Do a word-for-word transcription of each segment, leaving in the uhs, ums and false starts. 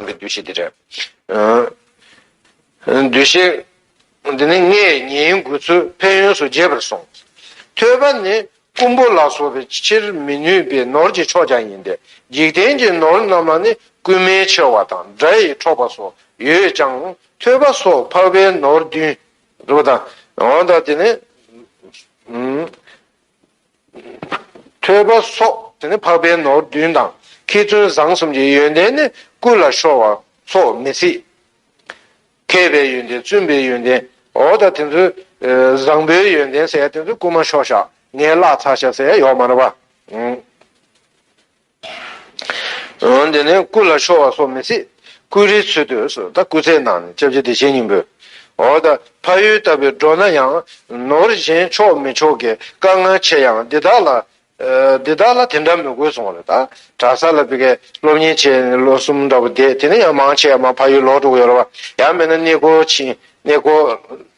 གི་འདུ་ཤེས་དེ་རེད། འདུ་ཤེས་འདི་ནི་ལྔས་ཉེ་དགུ་ཚུལ་ཕན་ཡོན་སོགས་རྒྱས་པར་གསུངས། ཐོས་པ་ནི་རྐུན་པོ་ལ་སོགས་པའི་ཕྱིར་མི་ནུས་པའི་ནོར་གྱི་མཆོག་ཀྱང་ཡིན་ཏེ། འཇིག་རྟེན་གྱི་ནོར་རྣམས་ལ་ནི་རྐུན་མས་འཆི་བ་དང་དགྲ་ཡིས་འཕྲོག་པ་སོགས་ཡོད་ཀྱང་། ཐོས་པ་སོགས་འཕགས་པའི་ནོར་བདུན་རེད་པ་དང་། འོ་ད་དེ་ནི། ཐོས་པ་སོགས་དེ་ནི་འཕགས་པའི་ནོར་བདུན་དང་། མཁས་བཙུན་བཟང་གསུམ་གྱི་ཡོན་ཏན་ནི་རྐུ་ལ་ཤོར་བ་སོགས་མི་སྲིད། མཁས་པའི་ཡོན་ཏན་བཙུན་པའི་ཡོན་ཏན། འོ་ད་དེ་ཚོའི་བཟང་པོའི་ཡོན་ཏན་ཟེར་ཡ་དེ་ཚོ་རྐུ་མ་ཤོར་ཤག་ངས་བརླག་ཚར་ཤག་ཟེར་ཡ་ཡོད་མ་རེད་པ། འོ་དེ་ནི་རྐུ་ལ་ཤོར་བ་སོགས་མི་སྲིད། ཀུ་རེའི་ཚུལ་དུ་སོ་ད་སྐུ་ཚེ་ནང་ནས་སྐྱབས་རྗེ་བདེ་ཆེན་སྙིང་པོས། འོ་ད་འཕགས་ཡུལ་ལྟ་བུའི་འགྲོ་ན་ཡང་། ནོར་གཞན་ཆོག་མི་ཆོག་གི་དཀའ་ངལ་ཆེ་ཡང་འདི་དག་ལ། འདི་དག་ལ་དེ་འདྲ་མི་དགོས་གསུངས་པ་རེད། ད་གྲྭ་ས་ལ་བི་གའི་སློབ་གཉེར་བྱས་ནས་ལོ་གསུམ་འདྲ་པོ་བསྡད་དེ་ནས་ཡང་མང་ཆེ་ཡང་མར་ཕ་ཡུལ་ལོག་འགྲོ་གི་ཡོད་རེད་བ། ཡང་མིན་ན་གནས་སྐོར་ཕྱིན་གནས་སྐོར་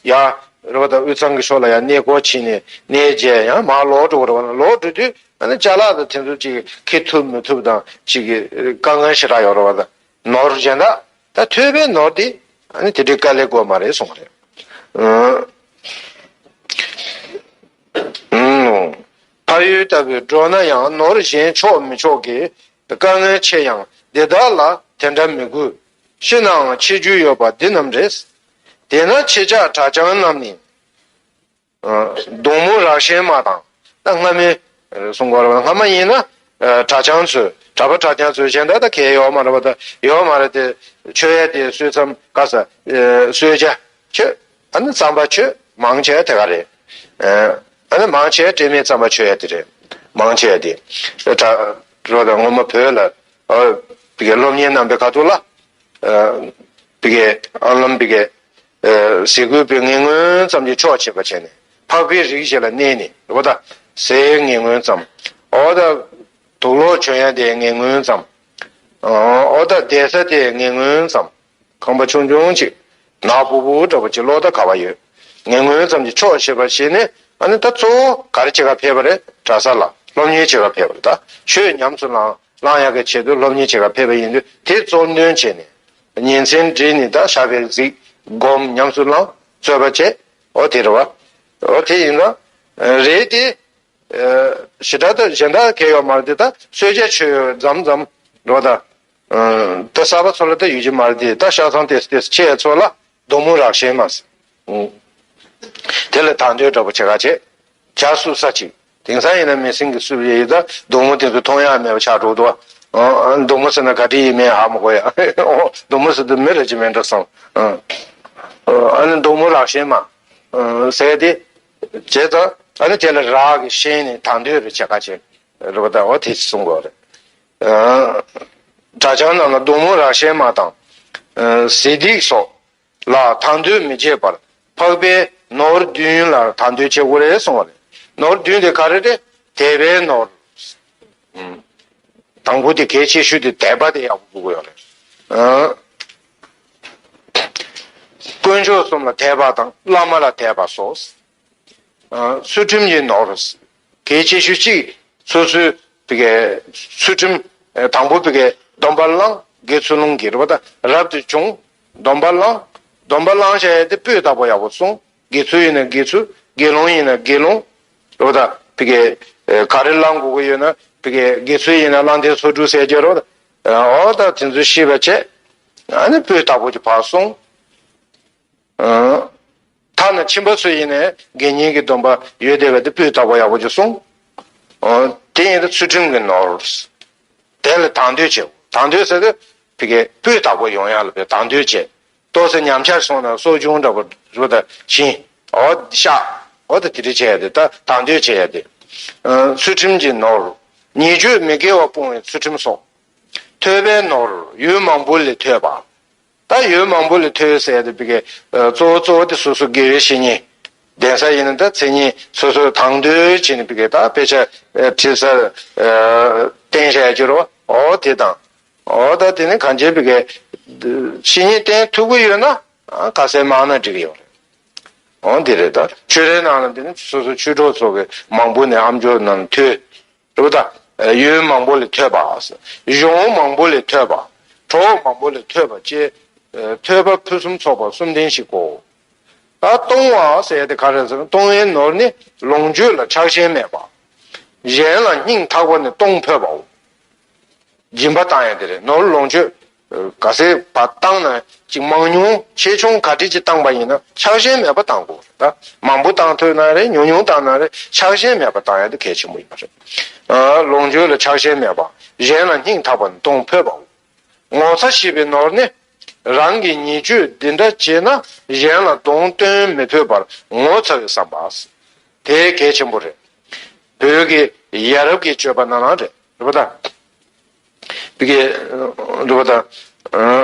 ཡ་རེད་བ། ད་དབུས་གཙང་གི་ཕྱོགས་ལ་ཡང་གནས་སྐོར་ཕྱིན་ནས་གནས་མཇལ་ཡང་མར་ལོག་འགྲོ་གི་རེད་བ། ལོག་འགྲོ་དུས་ཨ་ནི་ཅ་ལག་དང་དེ་ཚོ་ཅིག་འཁྱེར་ཐུབ་མི་ཐུབ་དང་ཅིག་གི་དཀའ་ངལ་ཞེ་དྲག་ཡོད་རེད་བ། ད་ནོར་གཞན་དག་ད་ཐོས་པའི་ནོར་དེ་ཨ་ནི་དེ་འདྲའི་དཀའ་ལས་དགོས་མ་རེད་གསུངས་པ་རེད། འཕགས་ཡུལ་ལྟ་བུའི་འགྲོ་ན་ཡང་། ནོར་གཞན་ཆོག་མི་ཆོག་གི་དཀའ་ངལ་ཆེ་ཡང་འདི་དག་ལ་དེ་འདྲ་མི་དགོས། ཤི་ནའང་འཆི་རྒྱུ་ཡོད་པ་འདི་རྣམས་རེད། དེས་ན་ཁྱེད་ཅག་གྲྭ་རྐྱང་རྣམས་ནི། གདོང་མོ་རགས་ཤན་མ་དང་། ད་སྔ་མའི་གསུང་གི་ཡོད་རེད་བ། སྔ་མ་ཡིན་ན་གྲྭ་རྐྱང་ཚོས་གྲྭ་པ་གྲྭ་རྐྱང་ཚོས་གཞན་དག་ད་གལ་ཡོད་མ་རེད་བ། ད་ཡོད་མ་རེད་དེ། མཆོད་ཡ་དེ་གསོལ་མཚམས་ག་ས་གསོལ་ཇ་མཆོད། ཨ་ནི་རྩམ་པ་མཆོད། མང་ཆེ་བ་དེ་ག་རེད། ཨ་ནི་མང་ཆེ་བ་སྤྲད་མེད་རྩམ་པ་མཆོད་ཡ་དེ་རེད། མང་ཆེ་བ་དེ་གྲྭ་རོ་ད་ངོ་མ་བོད་ལ་བི་གའི་སློབ་གཉེར་གནང་པའི་ཁ་ཐུག་ལ། བི་གའི་ཨ་ལམ་བི་གའི་ཟས་གོས་པའི་ངན་ངོན་ཙམ་གྱིས་ཆོག་བྱེད་པ་བྱས་ནས་འཕགས་པའི་རིགས་ཤིག་ལ་གནས་ནས་འོ་ད་ཟས་ངན་ངོན་ཙམ། འོ་ད་དུག་ལོག་བྱོན་ཡ་དེ་ངན་ངོན་ཙམ། འོ་ད་བསྡད་ས་དེ་ངན་ངོན་ཙམ། ཁང་པ་ཆུང་ཆུང་ཅིག་ནག་པོ་པོ་འདྲ་པོ་ཅིག་ལོག་ད་ག་བ་ཡོད། ངན་ངོན་ཙམ་གྱིས་ཆོག་བྱེད་པ་བྱས་ནས་ཨ་ནི་ད་གཙོ་བོ་ག་རེ་བྱེད་ག་ཕེབས་པ་རེད། གྲྭ་ས་ལ་སློབ་གཉེར་བྱེད་ག་ཕེབས་པ་རེད། ད་ཆོས་ཉམས་སུ་བླང་། བླང་ཡག་གི་ཆེད་དུ་སློབ་གཉེར་བྱེད་ག་ཕེབས་པ་ཡིན་དུས་དེ་གཙོ་འདོན་བྱས་ནས་ཉིན་མཚན་བསྒྲིགས་ནས་ད་ཞག་པའི་གཟིགས་སྒོམ་ཉམས་སུ་བླང་རྩོད་པ་བྱེད། འོ་དེ་རེད་བ། འོ་དེ་ཡིན་ན་རེད་དེ། ཞེ་དྲག་ད་གཞན་དག་གལ་ཡོད་མ་རེད་དེ། ད་གསོལ་ཇ་མཆོད་ཡོད་མཚམས་མཚམས་རེད་བ། ད་ད་གསར་པ་ཚོ་ལ་ད་ཡོད་ཀྱི་མ་རེད་དེ། ད་ཤ་ཚང་ཏེས་ཏེས་ཆེ་ཚོ་ལ་གདོང་མོ་རགས་ཤན་མ་ཟེར། དེ་ལ་དང་དོད་འདྲ་པོ་བྱེད་ག་བྱེད། ཇ་བསྲུབ་ས་ཅིག་དེང་སང་ཡིན་ན་མེ་ཤིན་གྱིས་བསྲུབས་ཡས་ཡིན། ད་གདོང་མོ་དེ་ཚོ་མཐོང་ཡག་མེད་པ་ཆགས་འགྲོ་འདུག་བ། གདོང་མོ་ཟེར་ན་ག་འདྲ་ཡིན་མིན་ཧ་མ་གོ་ཡ། གདོང་མོ་ཟེར་དུས་མི་རེད་ཅེས་མིན་འགྲོ་བསམ། ཨ་ནི་གདོང་མོ་རགས་ཤན་མ་ཟེར་དེ་བྱས་ཙང་ཨ་ནི་དེ་ལ་རགས་ཀྱི་ཤན་ནི་དང་དོད་རེ་བྱེད་ག་བྱེད་རེད་པ། ད་འོ་དེ་གསུང་དགོས་རེད། གྲྭ་རྐྱང་རྣམས་ལ་གདོང་མོ་རགས་ཤན་མ་དང་། ཟས་སྡིག་སོགས་ལ་དང་དོད་མི་བྱེད་པར་འཕགས་པའི་ནོར་བདུན་ལ་དང་དོད་བྱེད་དགོས་རེད་གསུངས་པ་རེད། ནོར་བདུན་དེ་ག་རེ་རེད། དད་པའི་ནོར། དང་པོ་དེ་གལ་ཆེ་ཤོས་དེ་དད་པ་དེ་ཡག་པོ་དགོས་ཀྱི་ཡོད་རེད། དཀོན་མཆོག་གསུམ་ལ་དད་པ་དང་བླ་མ་ལ་དད་པ་སོགས། ཚུལ་ཁྲིམས་ཀྱི་ནོར། གལ་ཆེ་ཤོས་གཅིག་སོ་སོའི་བི་གའི་ཚུལ་ཁྲིམས། དང་པོ་བི་གའི་སྡོམ་པ་བླངས། དགེ་ཚུལ་སློང་གི་རེད་པ། ད་རབ་ཏུ་བྱུང་། སྡོམ་པ་བླངས། སྡོམ་པ་བླངས་བྱས་ཏེ་སྤུས་དག་པོ་ཡག་པོ་སྲུང་། དགེ་ཚུལ་ཡིན་ན་དགེ་ཚུལ། དགེ་སློང་ཡིན་ན་དགེ་སློང་། རེད་པ། ད་བི་གའི་ག་རེ་བླང་དགོས་ཀྱི་ཡོད་ན་བི་གའི་དགེ་ཚུལ་ཡིན་ན་བླང་དོར་ཚོགས་དྲུག་ཟེར་གྱི་རེད་པ། འོ་ད་དེ་ཚོ་ཤེས་པ་བྱས། ཨ་ནི་སྤུས་དག་པོ་ཅིག་ཕར་སྲུང་། ཐ་ན་ཁྱིམ་པ་ཚོ་ཡིན་ནའི་དགེ་བསྙེན་གྱི་སྡོམ་པ་ཡོད་བསྡད་པ་དེ་སྤུས་དག་པོ་ཡག་པོ་ཅིག་སྲུང་། དེ་ཡིན་ན་ཚུལ་ཁྲིམས་ཀྱི་ནོར། དེ་ལ་དང་དོད་བྱེད། དང་དོད་ཟེར་དུས་བི་གའི་སྤུས་དག་པོ་ཡོང་ཡག་ལ་བི་དང་དོད་བྱེད། ཏོག་ཙམ་ཉམས་ཆག་སོང་ན་གསོ་སྦྱོང་འདྲ་པོ་རུ་ད་བྱིན། འོ་བཤགས། འོ་ད་དེ་འདྲ་བྱེད་ཡ་དེ། ད་དང་དོད་བྱེད་ཡ་དེ། ཚུལ་ཁྲིམས་ཀྱི་ནོར། ཉེས་སྤྱོད་མི་དགེ་བ་སྤོང་བའི་ཚུལ་ཁྲིམས་སོགས། ཐོས་པའི་ནོར། ཡུལ་མང་པོ་ལས་ཐོས་པ། ད་ཡུལ་མང་པོ་ལས་ཐོས་ཟེར་ཏེ་བི་གའི་གཙོ་བོ་གཙོ་བོ་དེ་སོ་སོ་དགེ་བའི་བཤེས་གཉེན་གདན་ས་ཡིན་ན་ད་མཚན་ཉིད་སོ་སོ་དང་དོད་བྱས་ནས་བི་གའི་ད་དཔེ་ཆ་ཁྲིད་ས་བསྟན་བྱ་ཡ་ཅིག་རོ། འོ་དེ་དང་། འོ་ད་དེ་ནི་གང་ཅི་བི་གའི་བཤེས་གཉེན་བསྟེན་ཐུབ་ཀྱི་ཡོད་ན་ཁ་གསལ་མང་ན་འགྲིག་གི་ཡོད་རེད། འོ་འདི་རེད། ད་ཆོས་རའི་ནང་ལ་འདི་ནི་སོ་སོ་ཆོས་གྲོགས་ཚོ་གི་མང་པོ་ནས་ཨ་མཆོག་ནང་ཐོས། རེད་པ། ད་ཡུལ་མང་པོ་ལས་ཐོས་པ། གཞུང་མང་པོ་ལས་ཐོས་པ། གྲོགས་མང་པོ་ལས་ཐོས་པ་བཅས། ཐོས་པ་ཕུན་སུམ་ཚོགས་པ་གསུམ་ལྡན་ཞིག་གོ། ད་གཏོང་བ་ཟེར་ཡ་དེ་ག་རེ་ཟེར་ན། གཏོང་བའི་ནོར་ནི་ལོངས་སྤྱོད་ལ་ཆགས་ཞེན་མེད་པ། གཞན་ལ་སྙིང་ཐག་པ་ནས་གཏོང་ཕོད་པའོ། སྦྱིན་པ་བཏང་ཡ་དེ་རེད། ནོར་ལོངས་སྤྱོད་ག་ཚད་བ་བཏང་ན་ཅིག་མང་ཉུང་ཆེ་ཆུང་ག་འདྲ་ཅིག་བཏང་པ་ཡིན་ན་ཆགས་ཞེན་མེད་པ་བཏང་དགོས་རེད། ད་མང་པོ་བཏང་ཐུབ་ན་རེད། ཉུང་ཉུང་བཏང་ན་རེད། ཆགས་ཞེན་མེད་པ་བཏང་ཡ་དེ་གལ་ཆེན་པོ་ཡིན་པ་རེད། ལོངས་སྤྱོད་ལ་ཆགས་ཞེན་མེད་པ། གཞན་ལ་སྙིང་ཐག་པ་ནས་གཏོང་ཕོད་པའོ། ངོ་ཚ་ཞེས་པའི་ནོར་ནི། རང་གིས་ཉེས་སྤྱོད་འདི་འདྲ་བྱས་ན་གཞན་ལ་གདོང་སྟོན་མི་ཕོད་པར་ངོ་ཚ་བའི་བསམ་པ། དེ་གལ་ཆེན་པོ་རེད། བོད་ཀྱི་ཡ་རབས་ཀྱི་སྤྱོད་པ་ནང་ལ་རེད། རེད་པ་ད། བོད་ཀྱི་རེད་པ་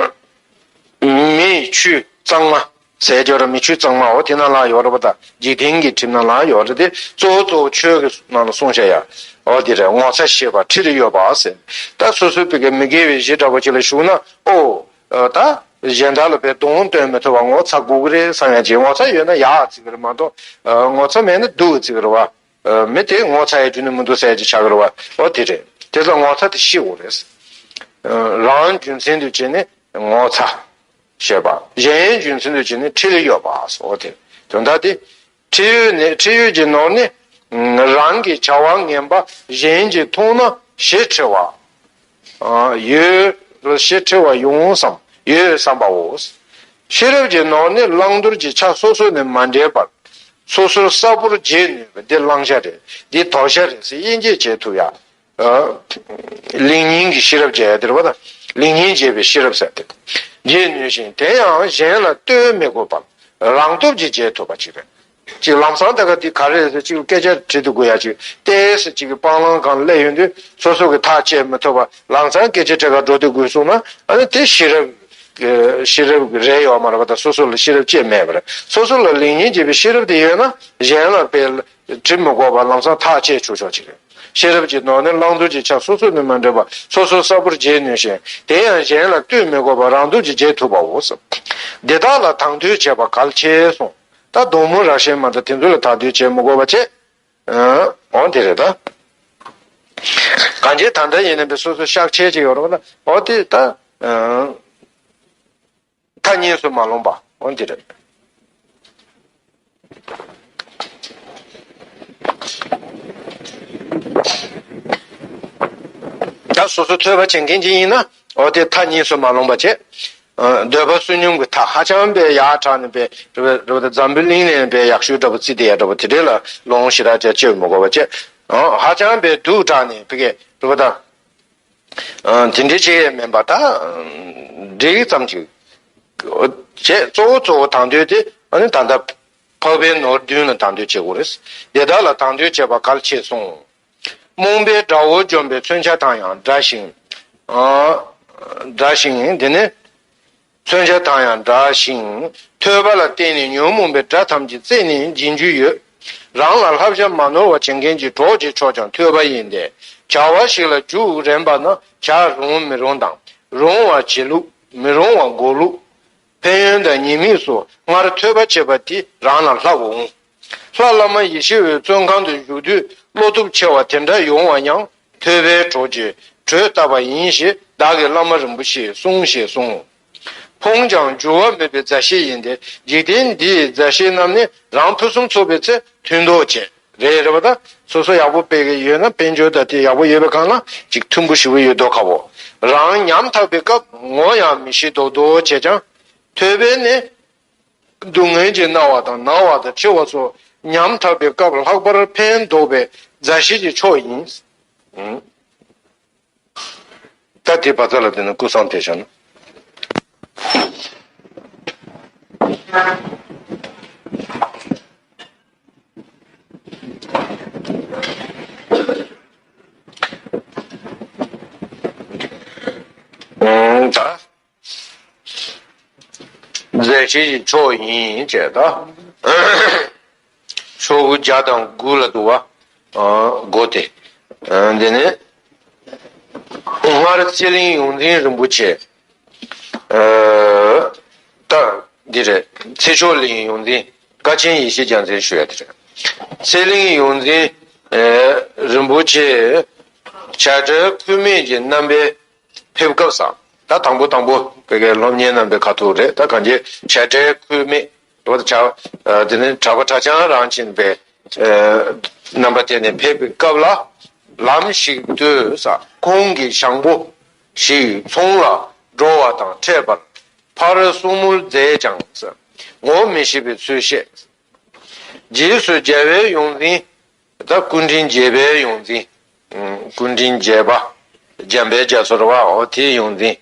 ད། མིའི་ཆོས་གཙང་མ་ཟེར་རྒྱུ་ར། མི་ཆོས་གཙང་མའོ། དེ་ནང་ལ་ཡོད་རེད་པ་ད། འཇིག་རྟེན་གྱི་ཁྲིམས་ནང་ལ་ཡོད་རེད་དེ། གཙོ་བོ་གཙོ་བོ་ཆོས་ཀྱི་ནང་ལ་གསུངས་བཞག་ཡ། འོ་དེ་རེད། ངོ་ཚ་ཞེས་པ་ཁྲི་ལ་ཡོད་པ་ཟེར། ད་སོ་སོའི་བོད་ཀྱི་མི་དགེ་བའི་གཞི་འདྲ་པོ་ཅིག་ལ་ཞུགས་ན། ཨོ། ད་གཞན་དག་ལ་བས་གདོང་སྟོན་མི་ཐུབ་པ་ངོ་ཚ་དགོས་ཀྱི་རེད་བསམ་ཡ་ཅིག་ངོ་ཚ་ཡོད་ན་ཡག་ཅིག་རེད་མ་གཏོགས། ངོ་ཚ་མེད་ན་སྡུག་ཅིག་རེད་བ། མི་དེ་ངོ་ཚ་ཡ་རྒྱུ་ནི་མི་འདུག་ཟེར་ཡ་ཅིག་ཆགས་ཀྱི་རེད་བ། ཨོ་དེ་རེད། དེ་ཚོ་ངོ་ཚ་དེ་ཤེས་དགོས་རེད། རང་རྒྱུ་མཚན་དུ་བྱས་ནས་ངོ་ཚ་ཞེས་པ། གཞན་རྒྱུ་མཚན་དུ་བྱས་ནས་ཁྲི་ལ་ཡོད་པ། ཨོ་དེ་དོན་དག་དེ། ཁྲེལ་ཡོད་ནི། ཁྲེལ་ཡོད་ཀྱི་ནོར་ནི། རང་གི་བྱ་བ་ངན་པ་གཞན་གྱིས་མཐོང་ན་ཞེ་ཁྲེལ་བ། ཡོད་ལ་ཞེ་ཁྲེལ་བ་ཡོང་བསམ། ཡོད་བསམ་པའོ། ཤེས་རབ་ཀྱི་ནོར་ནི་བླང་དོར་གྱི་ཆ་སོ་སོ་ནས་མ་འདྲེས་པར་སོ་སོར་གསལ་པོར་འབྱེད་ནུས་པ། འདི་བླང་བྱ་རེད། འདི་དོར་བྱ་རེད་ཟེར་དབྱེ་འབྱེད་བྱེད་ཐུབ་ཡ། གླེང་སྙིང་གི་ཤེས་རབ་བྱས་ཡ་དེ་རེད་པ་ད། གླེང་སྙིང་འབྱེད་པའི་ཤེས་རབ་ཟེར་ཏེ། འབྱེད་ནུས་ཤིང་དེ་ཡང་གཞན་ལ་ལྟོས་མི་དགོས་པར་རང་སྟོབས་ཀྱིས་འབྱེད་ཐུབ་པ་ཅིག་རེད། ཅིག་ལམ་སང་ད་ག་དེ་ག་རེ་རེད་ཟེར། ཅིག་སྐད་ཆ་དྲི་དུ་དགོས་ཡ་ཅིག་ཏོག་ཙམ་ཅིག་གི་སྤང་བླང་གང་སླེབས་ཡོང་དུས་སོ་སོ་གི་ཐག་བཅད་མི་ཐུབ་པ། ལམ་སང་སྐད་ཆ་དྲི་ག་འགྲོ་དུས་དགོས་སོང་ན། ཨ་ནི་དེ་ཤེས་རབ་ཤེས་རབ་རེད་ཡོད་མ་རེད་པ་ད། སོ་སོ་ལ་ཤེས་རབ་ཅིག་མེད་པ་རེད། སོ་སོ་ལ་གླེང་སྙིང་འབྱེད་པའི་ཤེས་རབ་དེ་ཡོད་ན་གཞན་ལ་དཔེ་དྲི་མི་དགོས་པ་ལམ་སང་ཐག་བཅད་ཆོག་ཆོག་ཅིག་རེད། ཤེས་རབ་ཀྱི་ནོར་ནི་བླང་དོར་གྱི་ཆ་སོ་སོ་ནས་མ་འདྲེས་པ་སོ་སོར་གསལ་པོར་འབྱེད་ནུས་ཤིང་དེ་ཡང་གཞན་ལ་ལྟོས་མི་དགོས་པར་རང་སྟོབས་ཀྱིས་འབྱེད་ཐུབ་པའོ། འདི་དག་ལ་དང་དོད་བྱེད་པ་གལ་ཆེ་གསུངས། ད་གདོང་མོ་རག་ཤེས་མ་གཏོགས་དེ་ཚོ་ལ་དང་དོད་བྱེད་མི་དགོས་པ་བྱས། འོ་དེ་རེད་ད། གང་ཅི་ད་ལྟ་ཡིན་ན་བས་སོ་སོ་གཤག་བྱེད་ཅིག་ཡོད་རེད་པ་ད། འོ་དེ་ད། མཐའ་གཉིས་སུ་མ་ལྷུང་བ། འོ་འདི་རེད། ད་སོ་སོ་ཐོས་པ་བྱེད་མཁན་ཅིག་ཡིན་ན་འོ་དེ་མཐའ་གཉིས་སུ་མ་ལྷུང་བ་བྱེད། འདོད་པ་བསོད་སྙོམས་ཀྱི་མཐའ་ཧ་ཅང་པའི་ཡག་དྲགས་ནས་པའི་རེད་པ། རེད་པ། ད་འཛམ་བུའི་གླིང་ལ་ཡང་པའི་ཡག་ཤོས་འདྲ་པོ་རྩིས་དེ་ཡ་འདྲ་པོ་དེ་འདྲས་ལ་ལོང་ཞེ་དྲག་ཅིག་སྤྱོད་མི་དགོས་པ་བྱེད། ཧ་ཅང་པའི་སྡུག་དྲགས་ནས་ཕ་གི་རེད་པ་ད། དེ་འདྲའི་ཆེ་ཡས་མིན་པ་ད། འགྲིག་ཙམ་ཅིག་བྱས། གཙོ་བོ་གཙོ་བོ་དང་དོད་དེ་ཨ་ནི་ད་ལྟ་འཕགས་པའི་ནོར་བདུན་ལ་དང་དོད་བྱེད་དགོས་རེད། དེ་དག་ལ་དང་དོད་བྱེད་པ་གལ་ཆེ་གསུངས། རྨོངས་པའི་དགྲ་བོ་འཇོམས་པའི་མཚོན་ཆ་དང་ཡང་འདྲ་ཞིང་། འདྲ་ཞིང་། དེ་ནི། མཚོན་ཆ་དང་ཡང་འདྲ་ཞིང་། ཐོས་པ་ལ་བརྟེན་ནས་ཉོན་མོངས་པའི་དགྲ་ཐམས་ཅད་རྩད་ནས་འབྱིན་རྒྱུ་ཡོད། རང་ལ་བསླབ་བྱ་མ་ནོར་བ་བྱེད་མཁན་གྱི་གྲོགས་ཀྱི་མཆོག་ཀྱང་ཐོས་པ་ཡིན་ཏེ། བྱ་བ་ཞིག་ལ་འཇུག་རན་པ་ན་བྱ་རུང་མི་རུང་དང་། རུང་བ་བྱེད་ལུགས། མི་རུང་བ་འགོག་ལུགས། ཕན་ཡོན་དང་ཉེས་དམིགས་སོགས་སྔར་ཐོས་པ་བྱས་པ་དེ་རང་ལ་ལྷག་འོང་། ལྷ་བླ་མ་ཡེ་ཤེས་འོད་བཙོན་ཁང་དུ་བཞུགས་དུས་བློ་སྟོབས་ཆེ་བ་དེ་འདྲ་ཡོང་བ་ཡང་ཐོས་པའི་གྲོགས་ཀྱིས་དྲོད་བཏབ་པ་ཡིན་ཞེས་བདག་གི་བླ་མ་རིན་པོ་ཆེས་གསུངས་ཞེས་གསུངས། ཕུང་ཀྱང་འགྱུར་བ་མེད་པའི་མཛའ་བཤེས་ཡིན་ཏེ། འཇིག་རྟེན་འདིའི་མཛའ་བཤེས་རྣམས་ནི་རང་ཕུན་སུམ་ཚོགས་པའི་ཚེ་མཐུན་མདོག་བྱེད། རེད་རེད་པ་ད། སོ་སོ་ཡག་པོ་སྤེལ་གི་ཡོད་ན་དཔལ་འབྱོར་དང་དེ་ཡག་པོ་ཡོད་པའི་སྒང་ལ་ཅིག་མཐུན་པོ་ཞེ་པོ་ཡོད་མདོག་ཁ་པོ། རང་ཉམ་ཐག་པའི་སྐབས་ངོ་ཡང་མི་ཤེས་མདོག་མདོག་བྱེད་ཀྱང་། ཐོས་པས་ནི། སྡུག་བསྔལ་གྱིས་མནར་བ་དང་ན་བ་དང་འཆི་བ་སོགས་ཉམ་ཐག་པའི་སྐབས་ལྷག་པར་ཕན་འདོགས་པའི་མཛའ་བཤེས་ཀྱི་མཆོག་ཡིན། ད་དེ་བ་ཚ་ལ་བརྟེན་ནས་ཀུན་བཟང་དེ་བྱུང་། ད། མཛའ་བཤེས་ཀྱི་མཆོག་ཡིན་ཅེས་དང་། ཕྱོགས་བཞི་དང་དགུ་ལ་འདུ་བ། སྒོ་སྟེ། འདི་ནི། སྔར་ཚེ་གླིང་ཡོངས་འཛིན་རིན་པོ་ཆེ། ད་འདི་རེད། ཚེ་མཆོག་གླིང་ཡོངས་འཛིན་ཀ་ཆེན་ཡེ་ཤེས་རྒྱལ་མཚན་ཞུ་ཡ་དེ་རེད། ཚེ་གླིང་ཡོངས་འཛིན་རིན་པོ་ཆེ་བྱ་བྲལ་ཁུ་སྨད་ཀྱི་རྣམ་པའི་ཕེབས་སྐབས་སམ། ད་དང་པོ་དང་པོ་བོད་སྐད་སློབ་གཉེར་གནང་པའི་ཁ་ཐུག་རེད། ད་གང་ཅི་བྱ་བྲལ་ཁུལ་མེད་འགྲོ་བ་དང་བྱ་དེ་ནི་གྲགས་པ་གྲགས་ཆང་རང་བྱིན་པའི་རྣམ་པ་དེ་ནས་ཕེབས་པའི་སྐབས་ལ། ལམ་ཞིག་ཏུ་ས་ཁོང་གི་ཞང་པོ་ཞིག་ཚོང་ལ་འགྲོ་བ་དང་འཕྲད་པར་ཕར་གསུང་མོལ་མཛད་ཀྱང་ས་ངོ་མི་ཤེས་པའི་ཚུལ་བཤད། རྗེས་སུ་རྒྱལ་བའི་ཡོངས་འཛིན། ད་སྐུ་ཕྲེང་བརྒྱད་པའི་ཡོངས་འཛིན། སྐུ་ཕྲེང་བརྒྱད་པ། འཇམ་དཔལ་རྒྱ་མཚོ་ར་བ་འོ་དེའི་ཡོངས་འཛིན།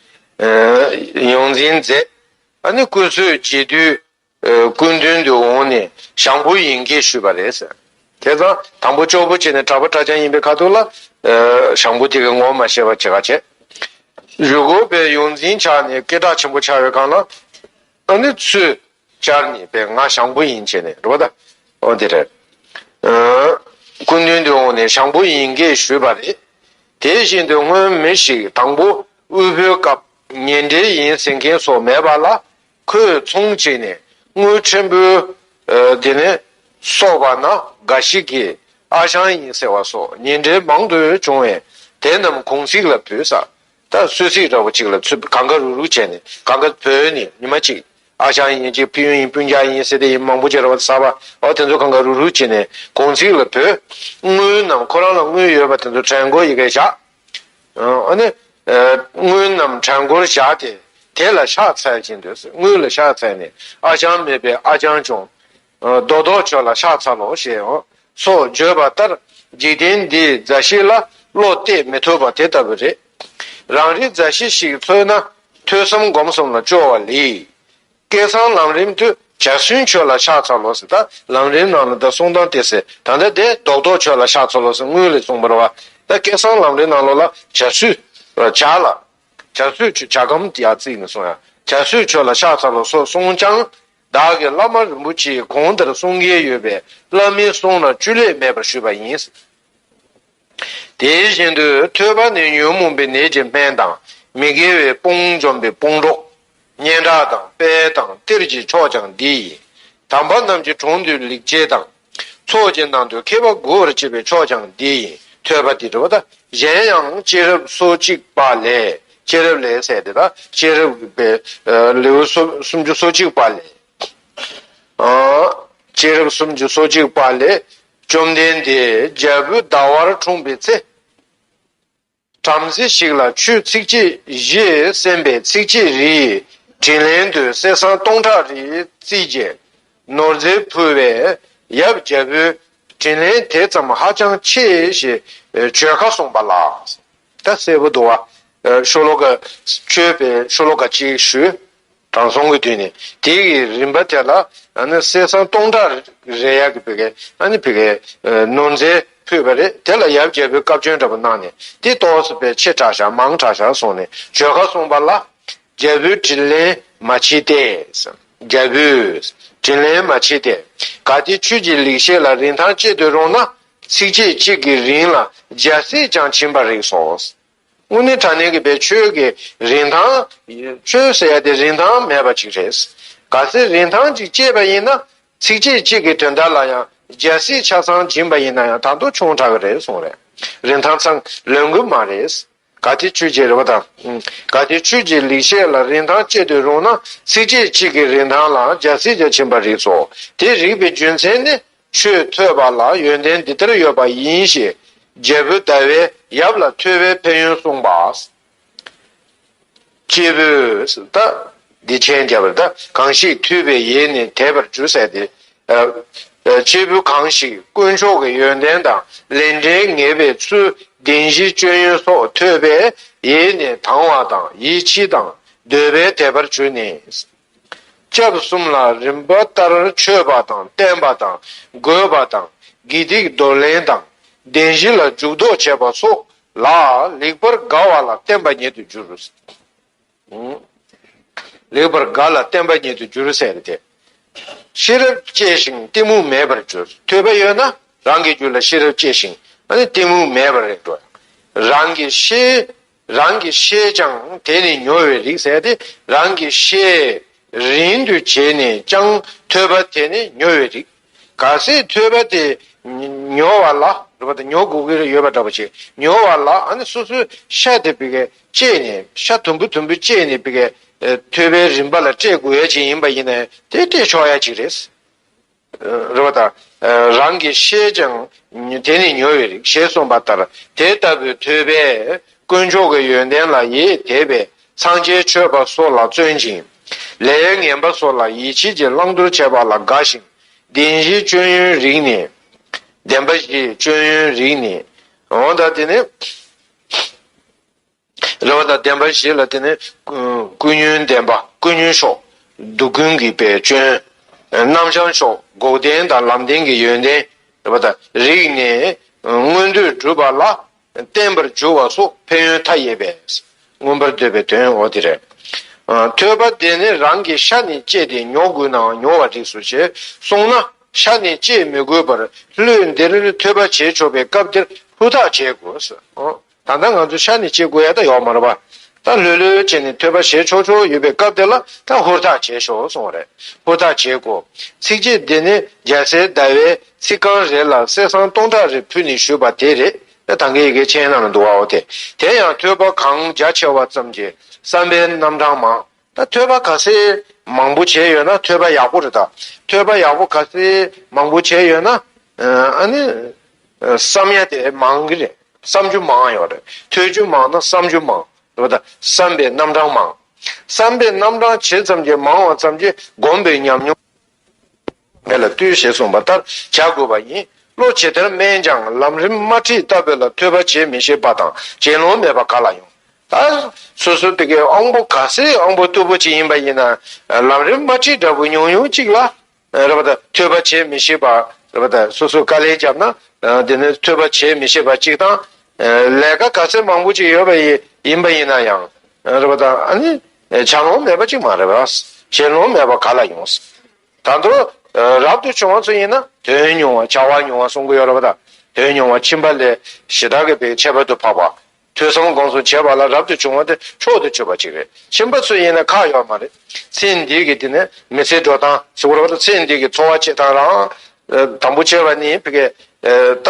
ཡོངས་འཛིན་མཛད། ཨ་ནི་སྐུ་ཚེ་རྗེས་དུས། སྐུ་མདུན་དུ་འོངས་ནས་ཞང་པོ་ཡིན་སྐད་ཞུས་པ་རེད་ཟེར། དེ་ཙང་དང་པོ་ཅོག་པོ་བྱས་ནས་གྲགས་པ་གྲགས་ཆང་ཡིན་པའི་ཁ་ཐུག་ལ། ཞང་པོ་དེ་གའི་ངོ་མ་ཤེས་པ་བྱེད་ག་བྱས། བཞུགས་སྒོ་པའི་ཡོངས་འཛིན་ཆགས་ནས་སྐད་གྲགས་ཆེན་པོ་ཆགས་ཡོད་གང་ལ། ཨ་ནི་ཚུར་བཅར་ནས་པས་ང་ཞང་པོ་ཡིན་བྱས་ནས་རེད་པ་ད། འོ་དེ་རེད། སྐུ་མདུན་དུ་འོངས་ནས་ཞང་པོ་ཡིན་སྐད་ཞུས་པ་རེད། དེ་བཞིན་དུ་སྔོན་མི་ཞིག་དང་པོ་དབུལ་པོའི་སྐབས་ཉེ་འབྲེལ་ཡིན་ཟེར་མཁན་སོགས་མེད་པ་ལ། ཁོས་ཚོང་བྱས་ནས་དངུལ་ཕྲན་བུ། ཨ། དེ་ནས་གསོག་པ་ན་འགའ་ཞིག་གིས་ཨ་ཞང་ཡིན་ཟེར་བ་སོགས་ཉེ་འབྲེལ་མང་དུ་བྱུང་བས། དེ་རྣམས་གུང་ཚིགས་ལ་བུད་ས། ད་གསོལ་ཚིགས་འདྲ་བོ་ཅིག་ལ་ཚུད་གང་ག་རུག་རུག་བྱས་ནས་གང་ག་བུད་ནས་ཉི་མ་གཅིག་ཨ་ཞང་ཡིན་གཅིག་ཕུ་ཡུན་ཡིན་སྤུན་ཀྱག་ཡིན་ཟེར་དེ་ཡིན་མང་པོ་བྱས་ར་བ་ཟ་བ་འོ་དེ་ཚོ་གང་ག་རུག་རུག་བྱས་ནས་གུང་ཚིགས་ལ་བུད། དངུལ་རྣམས་ཁོ་རང་ལ་དངུལ་ཡོད་པ་དེ་ཚོ་གྲལ་མགོ་ཡི་གེ་བཞག་ཨ་ནི། ཨ། དངུལ་རྣམས་གྲལ་མགོར་བཞག་སྟེ། དེ་ལ་ཕྱག་འཚལ་བཞིན་དུ། དངུལ་ལ་ཕྱག་འཚལ་ནས། ཨ་ཞང་མེད་པའི་ཨ་ཅང་བྱུང་། ཨ། རྡོག་རྡོག་ཁྱོད་ལ་ཕྱག་འཚལ་ལོ་ཞེས་སོགས་བརྗོད་པ་ལྟར། འཇིག་རྟེན་འདིའི་མཛའ་བཤེས་ལ་བློ་གཏད་མི་ཐུབ་པ་དེ་ལྟ་བུ་རེད། རང་རིགས་མཛའ་བཤེས་ཤིག་འཚོལ་ན། ཐོས་བསམ་སྒོམ་གསུམ་ལ་སྐྱོ་བ་ལས། སྐལ་བཟང་ལམ་རིམ་དུ་བྱ་སུན་ཁྱོད་ལ་ཕྱག་འཚལ་ལོ་ཟེར། ད་ལམ་རིམ་ནང་ལ་ད་གསུང་སྟངས་དེ་ཟེར། ད་ལྟ་དེ་རྡོག་རྡོག་ཁྱོད་ལ་ཕྱག་འཚལ་ལོ་ཟེར་དངུལ་ལས་གསུངས་པ་རེད་བ། ད་སྐལ་བཟང་ལམ་རིམ་ནང་ལོགས་ལ་བྱ་སུན། བྱ་ལ། བྱ་སུན་ཁྱོད་བྱ་སྒམ་ཡར་བརྩིགས་ནས་གསུང་ཡ། བྱ་སུན་ཁྱོད་ལ་ཕྱག་འཚལ་ལོ་སོགས་གསུངས་ཀྱང་། བདག་གི་བླ་མ་རིན་པོ་ཆེས་གོང་ལྟར་གསུང་གལ་ཡོད་པས་བླ་མའི་གསུང་ལ་བཅུད་ལས་མེད་པར་ཞུས་པ་ཡིན། དེ་བཞིན་དུ་ཐོས་པ་ནི་ཉོན་མོངས་པའི་ནད་ཀྱི་སྨན་དང་། མི་དགེ་བའི་དཔུང་འཇོམས་པའི་དཔུང་རོགས། སྙན་གྲགས་དང་དཔལ་དང་གཏེར་གྱི་མཆོག་ཀྱང་འདི་ཡིན། དམ་པ་རྣམས་ཀྱི་དྲུང་དུ་ལེགས་སྤྱད་དང་། ཚོགས་ཀྱི་ནང་དུ་མཁས་པ་མགུ་བར་བྱེད་པའི་མཆོག་ཀྱང་འདི་ཡིན། ཐོས་པ་འདི་རེད་བ་ད། གཞན་ཡང་སྐྱེས་རབས་སོ་གཅིག་པ་ལས། སྐྱེས་རབས་ལས་ཟེར་དེ་ད་སྐྱེས་རབས་ཀྱི་ལེའུ་སོ་སུམ་ཅུ་སོ་གཅིག་པ་ལས། ཨ། སྐྱེས་རབས་སུམ་ཅུ་སོ་གཅིག་པ་ལས། བཅོམ་ལྡན་འདས་རྒྱལ་བུ་ཟླ་བར་འཁྲུངས་པའི་ཚེ། བྲམ་ཟེ་ཞིག་ལ་ཆོས་ཚིགས་བཅད་བཞི་གསན་པས་ཚིགས་བཅད་རེའི་དྲིན་ལན་དུ་གསེར་སྲང་སྟོང་ཕྲག་རེ་བརྩིས་རྗེས། ནོར་རྫས་ཕུལ་བས་ཡབ་རྒྱལ་པོས་དྲིན་ལན་དེ་ཙམ་ཧ་ཅང་ཆེ་ཞེས་བརྗོད་ཁ་གསུངས་པ་ལ། ད་གསལ་པོ་འདུག་བ། ཤོ་ལོ་ཀ། མཆོད་པའི་ཤོ་ལོ་ཀ་གཅིག་ཞུས། དྲང་སྲོང་གི་དུས་ནས་དེ་གི་རིམ་པ་དེ་ལ་ཨ་ནི་གསེར་སྲང་སྟོང་ཕྲག་རེ་ཡག་གི་བི་གའི་ཨ་ནི་བི་གའི་ནོར་རྫས་ཕུལ་བ་རེད། དེ་ལ་ཡབ་རྒྱལ་པོས་བཀའ་བཀྱོན་འདྲ་པོ་གནང་ནས་དེ་ཏོག་ཙམ་པའི་ཆེ་དྲགས་ཤག་མང་དྲགས་ཤག་གསུངས་ནས་བརྗོད་ཁ་གསུངས་པ་ལ། རྒྱལ་པོས་དྲིན་ལན་མ་བྱེད་དེ། རྒྱལ་པོས་དྲིན་ལན་མ་བྱེད་དེ། གལ་ཏེ་ཁྱོད་ཀྱི་ལེགས་བཤད་ལ་རིན་ཐང་བཅད་དུ་རུང་ན་ཚིགས་བཅད་གཅིག་གི་རིན་ལ་རྒྱལ་སྲིད་ཀྱང་བྱིན་པར་རིགས་སོ། དངོས་གནས་དྲང་གནས་ཀྱི་བའི་ཆོས་ཀྱི་རིན་ཐང་། ཆོས་ཟེར་ཡ་དེ་རིན་ཐང་མེད་པ་ཅིག་རེད། གལ་སྲིད་རིན་ཐང་ཅིག་བཅད་པ་ཡིན་ན་ཚིགས་བཅད་གཅིག་གི་དོན་དག་ལ་ཡང་རྒྱལ་སྲིད་ཆ་ཚང་སྦྱིན་པ་ཡིན་ན་ཡང་ད་དུང་ཆུང་དྲགས་ཀྱི་རེད་གསུངས་རེད། རིན་ཐང་ཚང་ལོན་གི་མ་རེད། གལ་ཏེ་ཆོས་ཀྱི་རེད་བ་དང་། གལ་ཏེ་ཆོས་ཀྱི་ལེགས་བཤད་ལ་རིན་ཐང་བཅད་དུ་རུང་ན་ཚིགས་བཅད་གཅིག་གི་རིན་ཐང་ལ་རྒྱལ་སྲིད་ཀྱང་བྱིན་པར་རིགས་སོ། དེ་རིགས་པའི་རྒྱུ་མཚན་ནི། ཆོས་ཐོས་པ་ལ་ཡོན་ཏན་འདི་ལྟར་ཡོད་པ་ཡིན་ཞེས་རྒྱལ་པོ་ཟླ་བས་ཡབ་ལ་ཐོས་པའི་ཕན་ཡོན་གསུངས་པ། སྐྱེས་བུ་ད་འདི་མཆན་རྒྱབ་པ་ད་གང་ཞིག་ཐོས་པས་ཡིད་ནི་དེད་པར་འགྱུར་ཟེར་ཏེ། སྐྱེས་བུ་གང་ཞིག་དཀོན་མཆོག་གི་ཡོན་ཏན་དང་ལས་འབྲས་ངེས་པའི་ཚུལ་བདེན་བཞིའི་སྤྱོད་ཡུལ་སོགས་ཐོས་པས་ཡིད་ནི་དང་བ་དང་ཡིད་ཆེས་དང་འདོད་པས་དེད་པར་གྱུར་ནས། སྐྱབས་གསུམ་ལ་རིམ་པ་ལྟར་མཆོད་པ་དང་བསྟེན་པ་དང་དགོད་པ་དང་དགེ་སྡིག་འདོར་ལེན་དང་བདེན་བཞི་ལ་འཇུག་ལྡོག་བྱེད་པ་སོགས་ལ་ལེགས་པར་དགའ་བ་ལ་བརྟེན་པ་ཉིད་དུ་འགྱུར། ལེགས་པར་དགའ་ལ་བརྟེན་པ་ཉིད་དུ་འགྱུར་ཟེར་ཏེ། ཤེས་རབ་སྐྱེས་ཤིང་གཏི་མུག་མེད་པར་འགྱུར། ཐོས་པ་ཡོད་ན་རང་གི་རྒྱུད་ལ་ཤེས་རབ་སྐྱེས་ཤིང་ཨ་ནི་གཏི་མུག་མེད་པར་རེད་འགྲོ། རང་གི་ཤེས། རང་གི་ཤེས་ཀྱང་དེ་ནི་མྱོས་པའི་རིགས་ཟེར་ཏེ་རང་གི་ཤེས་རིང་དུ་བྱས་ནས་ཀྱང་ཐོས་པ་དེ་ནི་མྱོས་པའི་རིགས། གལ་སྲིད་ཐོས་པ་དེ་མྱོས་པ་ལ། བ་དང་ཉོ་དགོས་ཀྱི་ཡོད་པ་འདྲ་པོ་ཅིག་ཉོ་བ་ལ་ཨ་ནི་སོ་སོའི་ཤ་དེ་བི་གའི་བཅད་ནས་ཤ་དུམ་བུ་དུམ་བུ་བཅད་ནས་བི་གའི་ཐོད་པའི་རིམ་པ་ལ་སྤྲད་དགོས་ཡ་ཅིག་ཡིན་པ་ཡིན་ན་དེ་སྤྲད་ཆོག་ཡ་ཅིག་རེད། རེད་བ་དང་། རང་གིས་ཤེས་ཀྱང་དེ་ནི་ཉོ་བའི་རིགས་ཞེས་གསུངས་པ་ལྟར་དེ་ལྟ་བུའི་ཐོད་པས་དཀོན་མཆོག་གི་ཡོན་ཏན་ལ་ཡིད་དད་པས་སངས་རྒྱས་མཆོད་པ་སོགས་ལ་བརྩོན་ཅིང་། ལས་ངན་པ་སོགས་ལ་ཡིད་ཆེས་ཀྱིས་བླང་དོར་བྱེད་པ་ལ་དགའ་ཞིང་བདེན་བཞིའི་སྤྱོད་ཡུལ་རིག་ནས། བདེན་པ་བཞིའི་སྤྱོད་ཡུལ་རིག་ནས། འོ་ད་དེ་ནི། རེད་བ་དང་བདེན་པ་བཞི་ལ་དེ་ནི་ཀུན་ཉོན་བདེན་པ་ཀུན་ཉོན་ཤོག་སྡུག་ཀུན་གྱི་པའི་སྐྱོན། རྣམ་བྱང་ཤོག་འགོག་བདེན་དང་ལམ་བདེན་གྱི་ཡོན་ཏན་རེད་བ་དང་རིག་ནས་མངོན་འདོད་སྒྲུབ་པ་ལ་བརྟན་པར་འགྱུར་བ་སོགས་ཕན་ཡོན་མཐའ་ཡས་པས་མངོན་པར་འདོད་པའི་དོན་འོ་དེ་རེད། ཐོད་པ་དེ་ནི་རང་གི་ཤ་ནས་བཅད་དེ་ཉོ་དགོས་ནའང་ཉོ་བ་རིགས་སུ་བྱས་སོང་ན་ཤ་ནས་བཅད་མི་དགོས་པར་ལྷོད་འདིར་ཐོད་པ་བྱས་ཆོག་པའི་སྐབས་དེར་ཧུར་ཐག་བྱེད་དགོས། ད་ལྟ་ང་ཚོ་ཤ་ནས་བཅད་དགོས་ཡ་ད་ཡོད་མ་རེད་པ། ད་ལྷོད་ལྷོད་བྱས་ནས་ཐོད་པ་བྱས་ཆོག་ཆོག་ཡོད་པའི་སྐབས་དེ་ལ་ད་ཧུར་ཐག་བྱས་ཤོག་གསུངས་པ་རེད། ཧུར་ཐག་བྱེད་དགོས། ཚིགས་བཅད་འདི་ནི་རྒྱལ་སྲས་ཟླ་བས་ཚིག་རྐང་རེ་ལ་གསེར་སྲང་སྟོང་ཕྲག་རེ་ཕུལ་ནས་ཞུས་པ་དེ་རེད། ད་གིན་ཡི་གེ་མཆན་ནང་ལ་འདུག་བའོ་དེ། དེ་ཡང་ཐོད་པ་གང་རྒྱ་ཆེ་བ་ཙམ་གྱིས་བསམ་པའི་རྣམ་གྲངས་མང་། ད་ཐོད་པ་ག་ཚད་མང་པོ་བྱས་ཡོད་ན་ཐོད་པ་ཡག་པོ་རེད་ད། ཐོད་པ་ཡག་པོ་ག་ཚད་མང་པོ་བྱས་ཡོད་ན་ཨ་ནི་བསམ་ཡ་དེ་མང་གི་རེད། བསམ་རྒྱུ་མང་ཡོད་རེད། ཐོས་རྒྱུ་མང་ན་བསམ་རྒྱུ་མང་རེད་བ་ད། བསམ་པའི་རྣམ་གྲངས་མང་། བསམ་པའི་རྣམ་གྲངས་ཇི་ཙམ་གྱིས་མང་བ་ཙམ་གྱིས་སྒོམ་པའི་ཉམས་མྱོང་། དེ་ལ་ལྟོས་ཞེས་གསུངས་པ་ལྟར་བྱ་དགོས་པ་ཡིན། བློ་ཇི་ལྟར་དམན་ཀྱང་ལམ་རིམ་དམར་ཁྲིད་ལྟ་བུ་ལ་ཐོས་པ་བྱེད་མི་ཤེས་པ་དང་བྱེད་ལོང་མེད་པ་ག་ལ་ཡོང་། ད་སོ་སོ་དེ་གའི་དབང་པོ་ག་ཚད་དབང་པོ་རྟུལ་པོ་ཅིག་ཡིན་པ་ཡིན་ན་ལམ་རིམ་དམར་ཁྲིད་འདྲ་བོ་ཉུང་ཉུང་ཅིག་ལ་རེད་བ་ད་ཐོས་པ་བྱེད་མི་ཤེས་པ་རེད་བ་ད་སོ་སོ་དཀའ་ལས་བརྒྱབ་ན་དེ་ནི་ཐོས་པ་བྱེད་མི་ཤེས་པ་ཅིག་དང་ལས་ཀ་ག་ཚད་མང་པོ་ཅིག་ཡོད་པ་ཡིན་པ་ཡིན་ན་ཡང་རེད་བ་ད་ཨ་ནི་བྱ་ལོང་མེད་པ་ཅིག་མ་རེད་བ། བྱེད་ལོང་མེད་པ་ག་ལ་ཡོང་། ད་དུང་རབ་ཏུ་བྱུང་བ་ཚོ་ཡིན་ན་དོན་ཉུང་བ་བྱ་བ་ཉུང་བ་གསུང་གི་ཡོད་རེད་བ་ད། དོན་ཉུང་བ་ཕྱིན་པ་ལས་ཞེ་དྲག་གི་པའི་ཁྱད་པར་དུ་འཕགས་པ། ཐོས་བསམ་སྒོམ་གསུམ་བྱེད་པ་ལ་རབ་ཏུ་བྱུང་བ་དེ་མཆོག་ཏུ་གྱུར་པ་ཅིག་རེད། ཕྱིན་པ་ཚོ་ཡིན་ན་ཁག་ཡོད་མ་རེད། ཚེ་འདི་གི་དེ་ནས་མི་ཚེ་འགྲོ་སྟངས་ཟེར་བ་རེད་བ་ད། ཚེ་འདི་གི་འཚོ་བ་བྱེད་སྟངས་རང་དང་པོ་བྱས་པ་ནི་ཕ་གི་ད་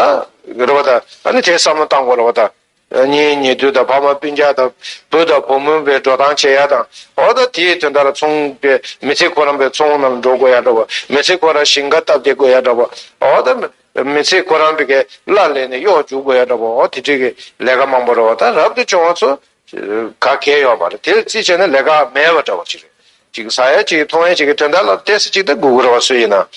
རེད་བ་ད། ཨ་ནི་དེ་བསམ་བློ་བཏང་དགོས་རེད་བ་ད། གཉེན་ཉེ་དུ་དང་ཕ་མ་སྤུན་ཀྱག་དང་བུ་དང་བུ་མོ་བའི་འགྲོ་སྟངས་བྱེད་ཡ་དང་། འོ་ད་དེའི་དོན་དག་ལ་ཚོང་པའི་མི་ཚེ་ཁོ་རང་པའི་ཚོང་ནང་འགྲོ་དགོས་ཡ་འདྲ་བོ། མི་ཚེ་ཁོ་རང་ཞིང་ཁ་སྟབས་བདེ་དགོས་ཡ་འདྲ་བོ། འོ་ད་མི་ཚེ་ཁོ་རང་པའི་གི་གླ་ལེན་ནས་གཡོག་རྒྱུག་དགོས་ཡ་འདྲ་བོ། འོ་དེ་འདྲའི་གི་ལས་ཀ་མང་པོ་རེད་བ། ད་རབ་ཏུ་བྱུང་བ་ཚོ་ག་གེ་ཡོད་མ་རེད། དེར་རྩིས་བྱས་ན་ལས་ཀ་མེད་པ་འདྲ་བོ་ཅིག་རེད། ཅིག་ཟ་ཡ་ཅིག་འཐུང་ཡ་ཅིག་གི་དོན་དག་ལ་ཏོག་ཙམ་ཅིག་ད་སྒུག་རོགས་སུ་ཡིན་ན།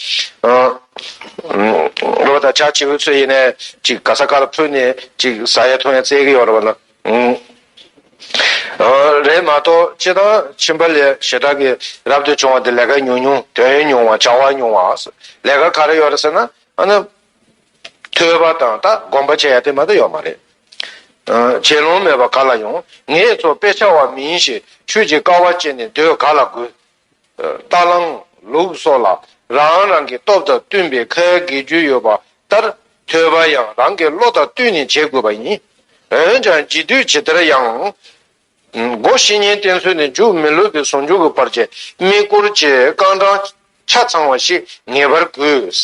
རོགས་ད་ཆ་བྱིའུ་ཚོ་ཡིན་ནས་ཅིག་ག་ས་ག་ལ་ཕུལ་ནས་ཅིག་ཟ་ཡ་འཐུང་ཡ་བཙལ་གི་ཡོད་རེད་བ་ན། རེད་མ་གཏོགས་སྤྱིར་བཏང་ཕྱིན་པ་ལས་ཞེ་དྲག་གི་རབ་ཏུ་བྱུང་བ་དེ་ལས་ཀ་ཉུང་ཉུང་དོན་ཉུང་བ་བྱ་བ་ཉུང་བ་ལས་ཀ་ག་རེ་ཡོད་རེད་ཟེར་ན་ཨ་ན། ཐོས་པ་དང་ད་སྒོམ་པ་བྱེད་ཡ་དེ་མ་གཏོགས་ཡོད་མ་རེད། བྱེད་ལོང་མེད་པ་ག་ལ་ཡོང་། ངེད་ཚོ་དཔེ་ཆ་བ་མིན་ཞིང་ཆོས་ཀྱི་དཀའ་བ་སྤྱད་ནས་སྡོད་ག་ལ་དགོས། རྟ་གླང་ལུག་སོགས་ལ་རང་རང་གི་སྟོབས་དང་བསྟུན་པའི་ཁའི་དགེ་རྒྱུ་ཡོད་པ་ལྟར་ཐོས་པ་ཡང་རང་གི་བློ་དང་བསྟུན་ནས་བྱེད་དགོས་པ་ཡིན། འོན་ཀྱང་རྗེས་ཟློས་ཇི་ལྟར་ཡང་། སྒོ་བཤེས་གཉེན་བསྟེན་ཚུལ་ནས་མཇུག་མི་ལུས་པའི་ཟུང་འཇུག་གི་བར་གྱི་དམིགས་སྐོར་གྱི་རྐང་གྲངས་ཆ་ཚང་བ་ཞིག་ངེས་པར་དགོས།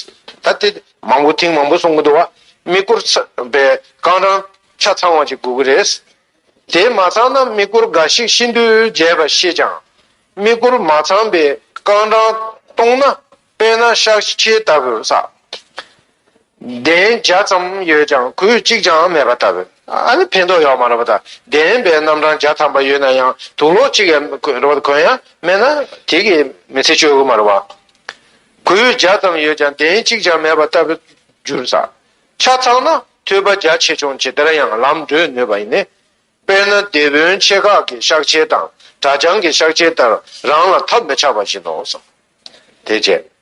ད་དེ་མང་པོ་ཐེངས་མང་པོ་གསུང་གི་འདུག་བ། དམིགས་སྐོར་ཚ་པའི་རྐང་གྲངས་ཆ་ཚང་བ་ཞིག་དགོས་ཀྱི་རེད། དེ་མ་ཚང་ན་དམིགས་སྐོར་འགའ་ཞིག་ཤིན་ཏུ་རྒྱས་པ་ཤེས་ཀྱང་། དམིགས་སྐོར་མ་ཚང་པའི་རྐང་གྲངས་སྟོང་ན་དཔེར་ན་གཤག་ཆས་ལྟ་བུར་ས། གདན་བརྒྱ་ཙམ་ཡོད་ཀྱང་གོས་གཅིག་ཀྱང་མེད་པ་ལྟ་བུ། ཨ་ནི་ཕན་ཐོགས་ཡོད་མ་རེད་པ། ད་གདན་པའི་རྣམ་གྲངས་བརྒྱ་ཐམ་པ་ཡོད་ན་ཡང་དུག་ལོག་གཅིག་ཡང་གོན་ཡ་མེད་ན་དེ་གིས་མི་ཚེ་སྐྱོལ་གི་མ་རེད་པ། གོས་བརྒྱ་ཙམ་ཡོད་ཀྱང་གདན་གཅིག་ཀྱང་མེད་པ་ལྟ་བུ་འགྱུར་ས། ཆ་ཚང་ན་ཐོས་པ་རྒྱ་ཆེ་ཆུང་ཇི་ལྟར་ཡང་ལམ་བགྲོད་ནུས་པ་ཡིན་ནི། དཔེར་ན་སྡེ་དཔོན་ཆེ་ཁག་གི་གཤག་ཆས་དང་གྲྭ་རྐྱང་གི་གཤག་ཆས་ལྟར་རང་ལ་ཐབས་མི་ཆག་པ་བཞིན་ནོ། དེ་བྱས།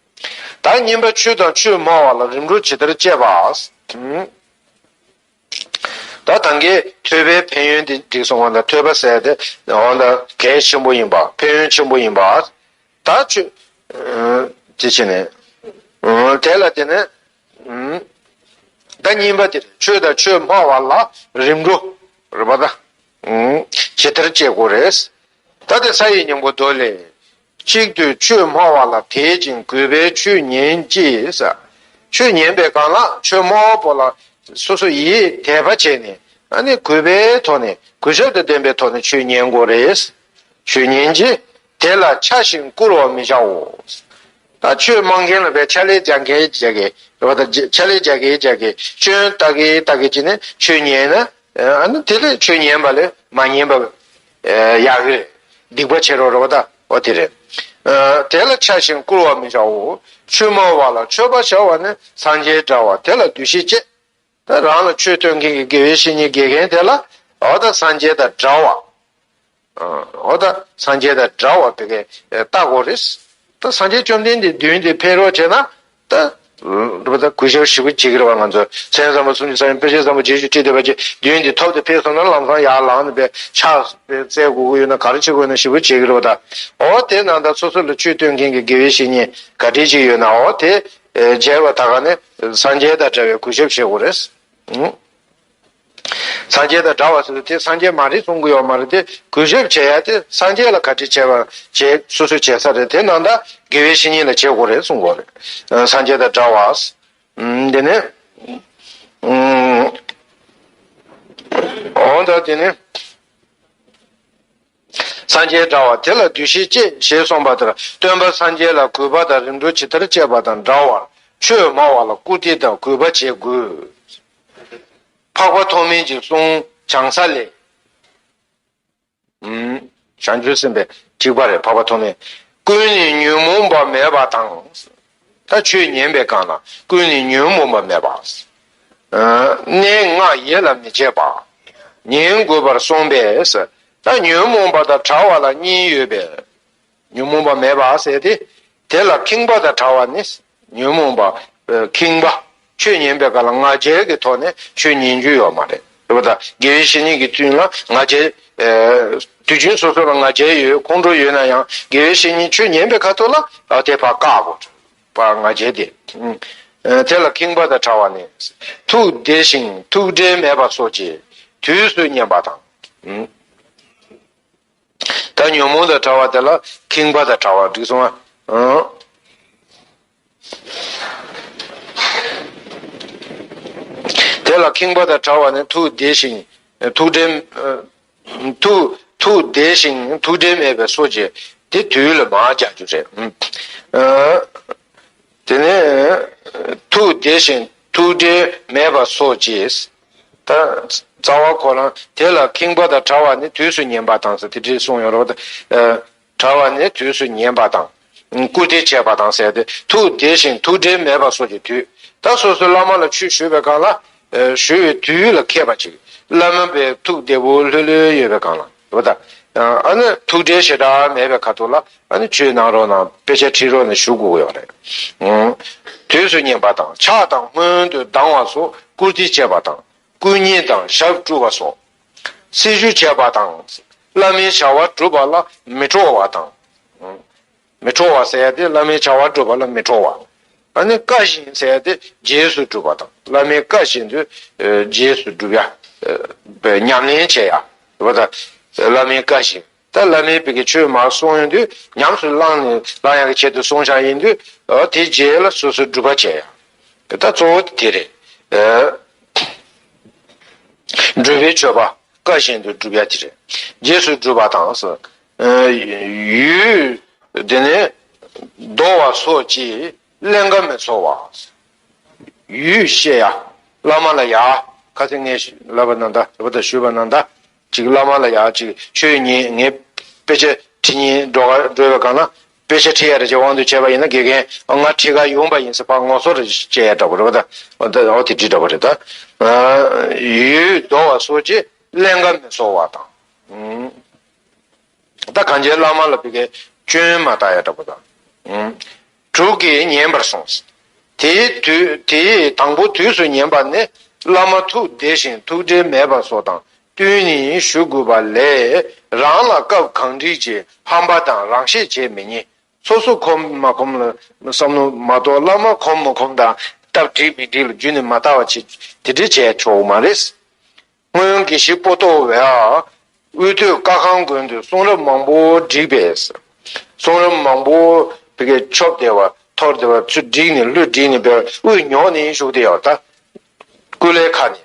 ད་གཉིས་པ་ཆོས་དང་ཆོས་སྨྲ་བ་ལ་རིམ་གྲོ་ཇི་ལྟར་བྱེད་པ། ད་ད་གིན་ཐོས་པའི་ཕན་ཡོན་དེ་འགྲིག་སོང་བ་ད་ཐོས་པ་ཟེར་དེ་འོ་ད་གལ་ཆེན་པོ་ཡིན་པ་ཕན་ཡོན་ཆེན་པོ་ཡིན་པ། ད་ཆོས་དེ་བྱས་ནས་དེ་ལ་དེ་ནས་ད་གཉིས་པ་དེ་ཆོས་དང་ཆོས་སྨྲ་བ་ལ་རིམ་གྲོ་རེད་པ་ད། ཇི་ལྟར་བྱེད་དགོས་རེད། ད་དེ་ས་ཡི་སྙིང་པོ་མདོ་ལས། གཅིག་ཏུ་ཆོས་སྨྲ་བ་ལ་དད་ཅིང་གུས་པས་ཆོས་ཉན་ཅེས། ཆོས་ཉན་པའི་སྒང་ལ་ཆོས་སྨྲ་བ་པོ་ལ་ སོ་སོ་ཡིད་དད་པ་བྱས་ནས་ཨ་ནི་གུས་པའི་ཐོག་ནས་གུས་ཞབས་དང་ལྡན་པའི་ཐོག་ནས་ཆོས་ཉན་དགོས་རེད། ཆོས་ཉན་གྱི་དེ་ལ་ཆགས་ཤིང་བཀུར་བར་མི་བྱའོ། ད་ཆོས་སྨྲ་མཁན་ལ་བས་ཕྱག་ལས་རྒྱག་མཁན་རྒྱག་གི་རེད་བ། ད་ཕྱག་ལས་རྒྱག་གི་རྒྱག་གི་སྐྱོན་བཏགས་གི་བཏགས་གི་བྱས་ནས་ཆོས་ཉན་ན་ཨ་ནི་དེ་ལས་ཆོས་ཉན་པ་ལས་མ་ཉན་པ་ཡག་གི་རེད། སྡིག་པ་བྱེད་རོགས་རེད་བ། ད་འོ་དེ་རེད། དེ་ལ་ཆགས་ཤིང་བཀུར་བར་མི་བྱའོ། ཆོས་སྨྲ་བ་ལ་མཆོད་པ་བྱ་བ་ནི་སངས་རྒྱས་འདྲ་བ་དེ་ལ་འདུ་ཤེས་བསྐྱེད། ད་རང་ལ་ཆོས་སྟོན་མཁན་གྱི་དགེ་བའི་བཤེས་གཉེན་དགེ་རྒན་དེ་ལ་འོ་ད་སངས་རྒྱས་དང་འདྲ་བ། འོ་ད་སངས་རྒྱས་དང་འདྲ་བ་དེ་གས་ལྟ་དགོས་རེད། ད་སངས་རྒྱས་བཅོམ་ལྡན་འདས་མདུན་དེ་ཕེབས་རོགས་བྱས་ན་ད་རེད་པ། ད་གུས་ཞབས་ཞེ་པོ་བྱེད་ཀྱི་རེད་བ། ང་ཚོ་མཚན་བཟང་པོ་སུམ་ཅུ་རྩ་གཉིས་དཔེ་བྱད་བཟང་པོ་རྗེས་སུ་ཁྲིད་བསྡད་པ་ཅིག་མདུན་དེ་ཐོབ་སྟེ་ཕེབས་སོང་ན་ལམ་སང་ཡར་ལངས་ནས་པས་ཕྱག་དཔེ་བཙལ་དགོས་ཀྱི་ཡོད་ན་ག་རེ་བྱེད་དགོས་ན་ཞེ་པོ་བྱེད་ཀྱི་རེད་བ། ད་འོ་དེ་ནང་ད་སོ་སོ་ལ་ཆོས་སྟོན་མཁན་གྱི་དགེ་བའི་བཤེས་གཉེན་ག་འདྲས་ཅིག་ཡོད་ན་འོ་དེ་མཇལ་བ་ད་ག་ནས་སངས་རྒྱས་དང་འདྲ་བའི་གུས་ཞབས་བྱེད་དགོས་རེད། སངས་རྒྱས་དང་འདྲ་བ་ཟེར་དུས་དེ་སངས་རྒྱས་མ་རེད་གསུང་གི་ཡོད་མ་རེད། དེ་གུས་ཞབས་བྱེད་ཡ་དེ་སངས་རྒྱས་ལ་ག་འདྲས་བྱས་པ་བྱེད་སོ་སོས་བྱེད་ས་རེད། དེ་ནང་ད་དགེ་བའི་བཤེས་གཉེན་ལ་བྱེད་དགོས་རེད་གསུང་གི་ཡོད་རེད། སངས་རྒྱས་དང་འདྲ་བ། དེ་ནས་འོ་ད་དེ་ནས། སངས་རྒྱས་འདྲ་བ་དེ་ལ་འདུ་ཤེས་བསྐྱེད་ཞེས་གསུངས་པ་ལྟར་སྟོན་པ་སངས་རྒྱས་ལ་གུས་པ་དང་རིམ་གྲོ་ཇི་ལྟར་བྱེད་པ་དང་འདྲ་བར་ཆོས་སྨྲ་བ་ལ་བཀུར་སྟི་དང་གུས་པ་བྱེད་དགོས། འཕགས་པ་ཐོགས་མེད་ཀྱི་གསུང་བྱང་ས་ལས། བྱང་ཆུབ་སེམས་དཔའི་ཐེག་པ་རེད། འཕགས་པ་ཐོགས་མེད། ཀུན་ནས་ཉོན་མོངས་པ་མེད་པ་དང་། ད་ཆོས་ཉན་པའི་སྒང་ལ་ཀུན་ནས་ཉོན་མོངས་པ་མེད་པ། གནས་ལྔ་ཡིད་ལ་མི་བྱེད་པ། ཉན་དགོས་པར་གསུངས་པས། ད་ཉོན་མོངས་པ་དང་བྲལ་བ་ལ་གཉིས་ཡོད་པས། ཉོན་མོངས་པ་མེད་པ་ཟེར་ཏེ། དེ་ལ་ཁེངས་པ་དང་བྲལ་བ་ནི། ཉོན་མོངས་པ། ཁེངས་པ། ཆོས་ཉན་པའི་སྐབས་ལ་ང་རྒྱལ་གྱི་ཐོག་ནས་ཆོས་ཉན་རྒྱུ་ཡོད་མ་རེད། རེད་པ། ད་དགེ་བའི་བཤེས་གཉེན་གྱི་བསྟུན་ལ་ང་རྒྱལ། དུས་རྒྱུན་སོ་སོ་ལ་ང་རྒྱལ་ཡོད། ཁོང་ཁྲོ་ཡོད་ན་ཡང་དགེ་བའི་བཤེས་གཉེན་ཆོས་ཉན་པའི་ཁ་ཐུག་ལ་ཨ་དེ་ཕར་བཀག་དགོས། པ་ང་རྒྱལ་དེ། དེ་ལ་ཁེངས་པ་དང་བྲལ་བ་ནི། ཐུགས་བདེ་ཞིང་ཐུགས་བྲེལ་མེད་པ་སོགས་ཀྱིས་དུས་སུ་ཉན་པ་དང་། ད་ཉོན་མོངས་དང་བྲལ་བ་དེ་ལ་ཁེངས་པ་དང་བྲལ་བ་འགྲིག་སོང་ཨ། དེ་ལ་ཁེངས་པ་དང་བྲལ་བ་ནི་ཐུགས་བདེ་ཞིང་ཐུགས་བྲེལ། ཐུགས་ཐུགས་བདེ་ཞིང་ཐུགས་བྲེལ་མེད་པའི་སོགས་ཀྱིས་དེ་དུས་ལ་མར་བྱ་རྒྱུ་རེད། དེ་ནས་ཐུགས་བདེ་ཞིང་ཐུགས་བྲེལ་མེད་པ་སོགས་ཀྱིས། ད་རྩ་བ་ཁོ་རང་དེ་ལ་ཁེངས་པ་དང་བྲལ་བ་ནི་དུས་སུ་ཉན་པ་དང་ཟེར་དེ་འདྲས་གསུངས་ཡོད་རེད། བྲལ་བ་ནི་དུས་སུ་ཉན་པ་དང་བཀུར་སྟི་བྱེད་པ་དང་ཟེར་ཏེ་ཐུགས་བདེ་ཞིང་ཐུགས་བྲེལ་མེད་པ་སོགས་ཀྱི་དུས། ད་སོ་སོའི་བླ་མ་ལ་ཆོས་ཞུ་བའི་སྒང་ལ་ཞུ་བའི་དུས་ལ་མཁས་པ་ཅིག་བླ་མ་པའི་ཐུགས་བདེ་པོ་ལྷོད་ལྷོད་ཡོད་པའི་སྒང་ལ། འོ་ད། ཨ་ནི་ཐུགས་བྲེལ་ཞེ་དྲག་མེད་པའི་ཁ་ཐུག་ལ་ཨ་ནི་ཆོས་གནང་རོགས་གནང་དཔེ་ཆ་ཁྲིད་རོགས་གནང་ཞུ་དགོས་ཀྱི་ཡོད་རེད། དུས་སུ་ཉན་པ་དང་ཕྱག་དང་སྔོན་དུ་ལྡང་བ་སོགས་བཀུར་སྟི་བྱེད་པ་དང་སྐུ་བརྙན་དང་ཞབས་བཀྲུ་བ་སོགས་སྲི་ཞུ་བྱེད་པ་དང་བླ་མའི་བྱ་བ་སྒྲུབ་པ་ལ་མི་སྤྲོ་བ་དང་། མི་སྤྲོ་བ་ཟེར་ཡ་དེ་བླ་མའི་བྱ་བ་སྒྲུབ་པ་ལ་མི་སྤྲོ་བ། ཨ་ནི་བཀའ་བཞིན་ཟེར་ཡ་དེ་རྗེས་སུ་སྒྲུབ་པ་དང་བླ་མའི་བཀའ་བཞིན་དུ་རྗེས་སུ་སྒྲུབ་ཡ། ཉམས་ལེན་བྱེད་ཡ། བ་དང་བླ་མའི་བཀའ་བཞིན་ད་བླ་མའི་བི་གའི་ཆོས་མར་གསུངས་ཡོང་དུས་ཉམས་སུ་བླངས་ནས་བླང་ཡག་གི་ཆེད་དུ་གསུངས་བཞག་ཡིན་དུས་དེ་རྗེས་ལ་སོ་སོས་སྒྲུབ་པ་བྱེད་ཡ། ད་གཙོ་བོ་དེ་རེད། སྒྲུབ་པའི་མཆོད་པ་བཀའ་བཞིན་དུ་སྒྲུབ་ཡ་དེ་རེད། རྗེས་སུ་སྒྲུབ་པ་དང་། ཡུལ་དེ་ནས་བཟློག་པ་སོགས་ཀྱིས་ཀླན་ཀ་མི་འཚོ་བ། ཡུལ་བཤད་ཡ། བླ་མ་ལ་ཡ། ཁ་སང་ངས་ལབ་པ་ནང་ད་རེད་པ། ད་ཞུས་པ་ནང་ད། ཅིག་བླ་མ་ལ་ཡ་ཅིག་ཆོས་ཉན་ངས་དཔེ་ཆ་ཁྲིད་ཉན་འགྲོ་ག་འགྲོ་བའི་སྒང་ལ། དཔེ་ཆ་ཁྲིད་ཡ་རེ་ཅིག་དབང་དུ་བྱས་པ་ཡིན་ན་དགེ་རྒན་ང་ཁྲིད་ག་ཡོང་པ་ཡིན་ཟེར་ཕར་ངོ་སོ་རེ་བྱེད་ཡ་འདྲ་པོ་རེད་པ། ད་འོ་དེ་འདྲ་འདྲ་པོ་རེད་ད། ཡུལ་བཟློག་པ་སོགས་ཀྱིས་ཀླན་ཀ་མི་འཚོ་བ་དང་། ད་གང་ཅི་བླ་མ་ལ་བི་གའི་སྐྱོན་མ་བཏགས་ཡ་འདྲ་པོ་དང་། དྲུག་གིས་ཉན་པར་གསུངས། དེའི་དུས་དེའི་དང་པོ་དུས་སུ་ཉན་པ་ནི་བླ་མ་ཐུགས་བདེ་ཞིང་ཐུགས་བྲེལ་མེད་པ་སོགས་དང་བསྟུན་ནས་ཞུ་དགོས་པ་ལས་རང་ལ་སྐབས་གང་འགྲིག་ཅིག་ཧམ་པ་དང་རང་བཤད་བྱེད་མི་ཉན། སོ་སོ་ཁོམ་མ་ཁོམ་ལ་བསམ་བློ་མ་གཏོགས་བླ་མ་ཁོམ་མ་ཁོམ་དང་སྟབས་འགྲིག་མི་འགྲིག་ལ་རྒྱུས་ནས་མ་ལྟ་བ་བྱེད་དེ་འདྲ་བྱས་ཆོག་མ་རེད། སྔོན་དགེ་བཤེས་པོ་ཏོ་བས་དབུས་སྟོད་ཀ་ཁང་དགོན་དུ་གསུང་རབ་མང་པོ་བསྒྲིགས་པས། གསུང་རབ་མང་པོ་བི་གའི་ཆོབ་བདེ་བ་ཐོར་བདེ་བ་ཚུར་བསྒྲིགས་ནས་ལྷོད་བསྒྲིགས་ནས་བས་དབུས་ཉོག་ནས་བཞུགས་བསྡད་ཡོད་ད། སྐུ་ལས་ཁ་ནས།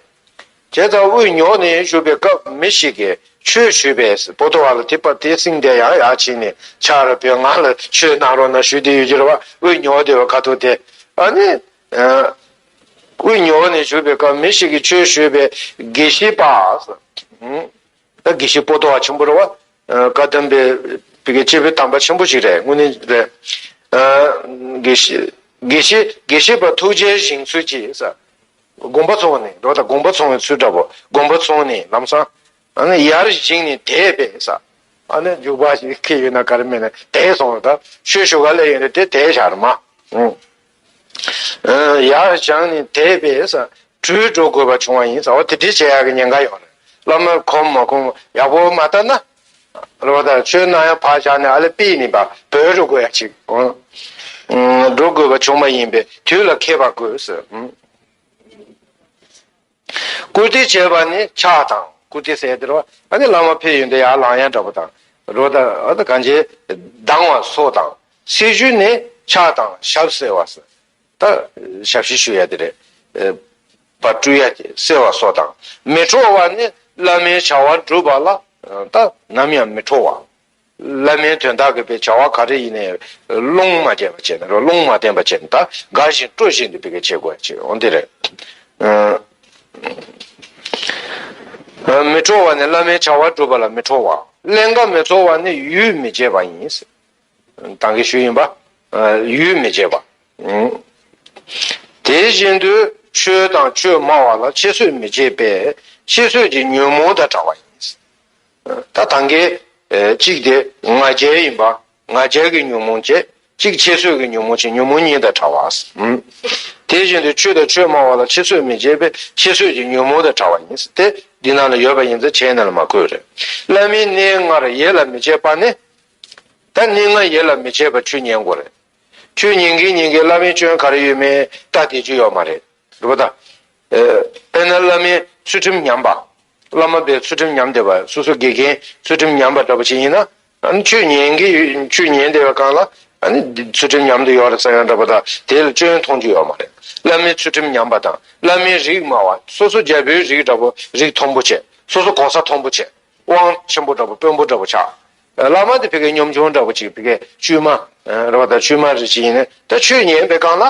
བྱས་ཙང་དབུས་ཉོག་ནས་བཞུགས་པའི་སྐབས་མི་ཞིག་གིས་ཆོས་ཞུས་པས། པོ་ཏོ་བ་ལ་དེ་པ་དེ་སྲིང་དེ་ཡང་ཡག་ཕྱིན་ནས་ཆ་ར་བོད་ང་ལ་ཆོས་གནང་རོགས་གནང་ཞུས་དེ་ཡོད་ཀྱི་རེད་བ། དབུས་ཉོག་དེ་བ་ཁ་ཐུག་དེ། ཨ་ནི། དབུས་ཉོག་ནས་བཞུགས་པའི་སྐབས་མི་ཞིག་གིས་ཆོས་ཞུས་པས་དགེ་བཤེས་པ། ད་དགེ་བཤེས་པོ་ཏོ་བ་ཆེན་པོ་རེད་བ། བཀའ་གདམས་པའི་བི་གའི་སྐྱེས་བུ་དམ་པ་ཆེན་པོ་ཞིག་རེད། དངོས་གནས་རེད། དགེ་བཤེས་དགེ་བཤེས་དགེ་བཤེས་པ་ཐུགས་རྗེའི་བཞེངས་ཚུལ་གྱིས། དགོངས་པ་ཚོམས་ནས་འགྲོ་དང་། དགོངས་པ་ཚོམས་པའི་ཚུལ་འདྲ་པོ། དགོངས་པ་ཚོམས་ནས་ལམ་སང་། ཨ་ནི་ཡར་བཞེངས་ནས་དེད་པས། ཨ་ནི་འཇུག་པ་ཞིག་ཁྱེར་ཡོད་ན་ག་རེ་མེད་ན་དེད་སོང་། ད་ཆོས་ཞུ་ག་སླེབས་ཡོད་ན་དེ་དེད་བཞག་རེད་མ། ཡར་བཞེངས་ནས་དེད་པས། བྲོས་འགྲོ་དགོས་པ་བྱུང་བ་ཡིན་ཟེར་བ་དེ་འདྲ་བྱེད་ཡག་གི་ཉེན་ཁ་ཡོད་རེད། བླ་མ་གོམས་མ་གོམས་ཡག་པོ་མ་བལྟས་ན། རེད་བ། ད་ཆོས་གནང་ཡ་ཕར་བཞག་ནས་ཨ་ལེ་པིས་ནས་བ་བྲོས་འགྲོ་དགོས་ཡ་ཅིག་འགྲོ་དགོས་པ་བྱུང་བ་ཡིན་པས་དུས་ལ་མཁས་པ་དགོས་ཟེར། བཀུར་སྟི་བྱེད་པ་ནི་ཕྱག་དང་། བཀུར་སྟི་ཟེར་དེ་རེད་བ། ཨ་ནི་བླ་མ་ཕེབས་ཡོང་དུས་ཡར་ལངས་ཡ་འདྲ་པོ་དང་། རེད་བ། ད་ཨ་ད་གང་བྱེད་ལྡང་བ་སོགས་དང་། སྲི་ཞུ་ནི་ཕྱག་དང་ཞབས་བསིལ་བ་ཟེར། ད་ཞབས་ཕྱི་ཞུ་ཡ་དེ་རེད། པ་སྤྲུལ་ཡ་དེ་བསིལ་བ་སོགས་དང་། མི་ཁྲོ་བ་ནི་བླ་མའི་བྱ་བ་སྒྲུབ་པ་ལ། ད་ནམ་ཡང་མི་ཁྲོ་བ། བླ་མའི་དོན་དག་གི་བྱ་བ་ག་རེ་ཡིན་ནའི་རླུང་མ་བྱས་པ་བྱས་ན་རོ། རླུང་མ་བསྟན་པ་བྱས་ན་ད་དགའ་བཞིན་སྤྲོ་བཞིན་དུ་བི་གའི་བྱེད་དགོས་ཅིག་འོ་འདི་རེད། མི་ཁྲོ་བ་ནི་བླ་མའི་བྱ་བ་སྒྲུབ་པ་ལ་མི་ཁྲོ་བ། ཀླན་ཀ་མི་འཚོ་བ་ནི་ཡུས་མི་བྱེད་པ་ཡིན། ད་གིན་ཞུས་ཡིན་པ། ཡུས་མི་བྱེད་པ། དེ་བཞིན་དུ་ཆོས་དང་ཆོས་སྨྲ་བ་ལ་ཆེད་བཟོད་མི་བྱེད་པས་ཆེད་བཟོད་ཀྱི་ཉོན་མོངས་དང་བྲལ་བ་ཡིན། ད་ད་གིན་གཅིག་དེ་ང་རྒྱལ་ཡིན་པ། ང་རྒྱལ་གྱི་ཉོན་མོངས་བྱེད། གཅིག་ཆེད་བཟོད་ཀྱི་ཉོན་མོངས་བྱེད། ཉོན་མོངས་གཉིས་དང་བྲལ་བ། དེ་བཞིན་དུ་ཆོས་དང་ཆོས་སྨྲ་བ་ལ་ཆེད་བཟོད་མི་བྱེད་པས་ཆེད་བཟོད་ཀྱི་ཉོན་མོངས་དང་བྲལ་བ་ཡིན། དེ་འདི་ནང་ལ་ཡོད་པ་ཡིན་ཙང་ཆོས་ནང་ལ་མ་འཁོད་རེད། བླ་མའི་གནས་ལྔར་ཡིད་ལ་མི་བྱེད་པ་ནི། ད་གནས་ལྔ་ཡིད་ལ་མི་བྱེད་པ་ཆོས་ཉན་དགོས་རེད། ཆོས་ཉན་གིན་ཉན་གིན་བླ་མའི་སྐྱོན་ག་རེ་ཡོད་མེད་ལྟ་བསྡད་རྒྱུ་ཡོད་མ་རེད། རེད་པ་ད། དཔེར་ན་བླ་མའི་ཚུལ་ཁྲིམས་ཉམས་པ། བླ་མ་པའི་ཚུལ་ཁྲིམས་ཉམས་བསྡད་པ། སོ་སོ་དགེ་རྒན་ཚུལ་ཁྲིམས་ཉམས་པ་འདྲ་པོ་ཞིག་ཡིན་ན། ཨ་ནི་ཆོས་ཉན་གིན་ཡོད། ཆོས་ཉན་བསྡད་པའི་སྒང་ལ་ཨ་ནི་འདི་ཚུལ་ཁྲིམས་ཉམས་བསྡད་ཡོད་རེད་བསམ་ཡང་འདྲ་པོ་ད་དེ་ལ་སྐྱོན་མཐོང་རྒྱུ་ཡོད་མ་རེད། བླ་མའི་ཚུལ་ཁྲིམས་ཉམས་པ་དང་བླ་མའི་རིགས་སྨྲ་བ། སོ་སོ་རྒྱལ་པོའི་རིགས་འདྲ་པོ་རིགས་མཐོན་པོ་བྱས། སོ་སོ་གོ་ས་མཐོན་པོ་བྱས། དབང་ཆེན་པོ་འདྲ་པོ་དཔོན་པོ་འདྲ་པོ་ཆགས། བླ་མ་དེ་ཕ་གིའི་གཉོམ་ཆུང་འདྲ་པོ་ཅིག་ཕ་གིའི་བཅོས་མ་རེད་པ་ད། བཅོས་མ་རེ་ཅིག་ཡིན་ནའི་ད་ཆོས་ཉན་པའི་སྒང་ལ་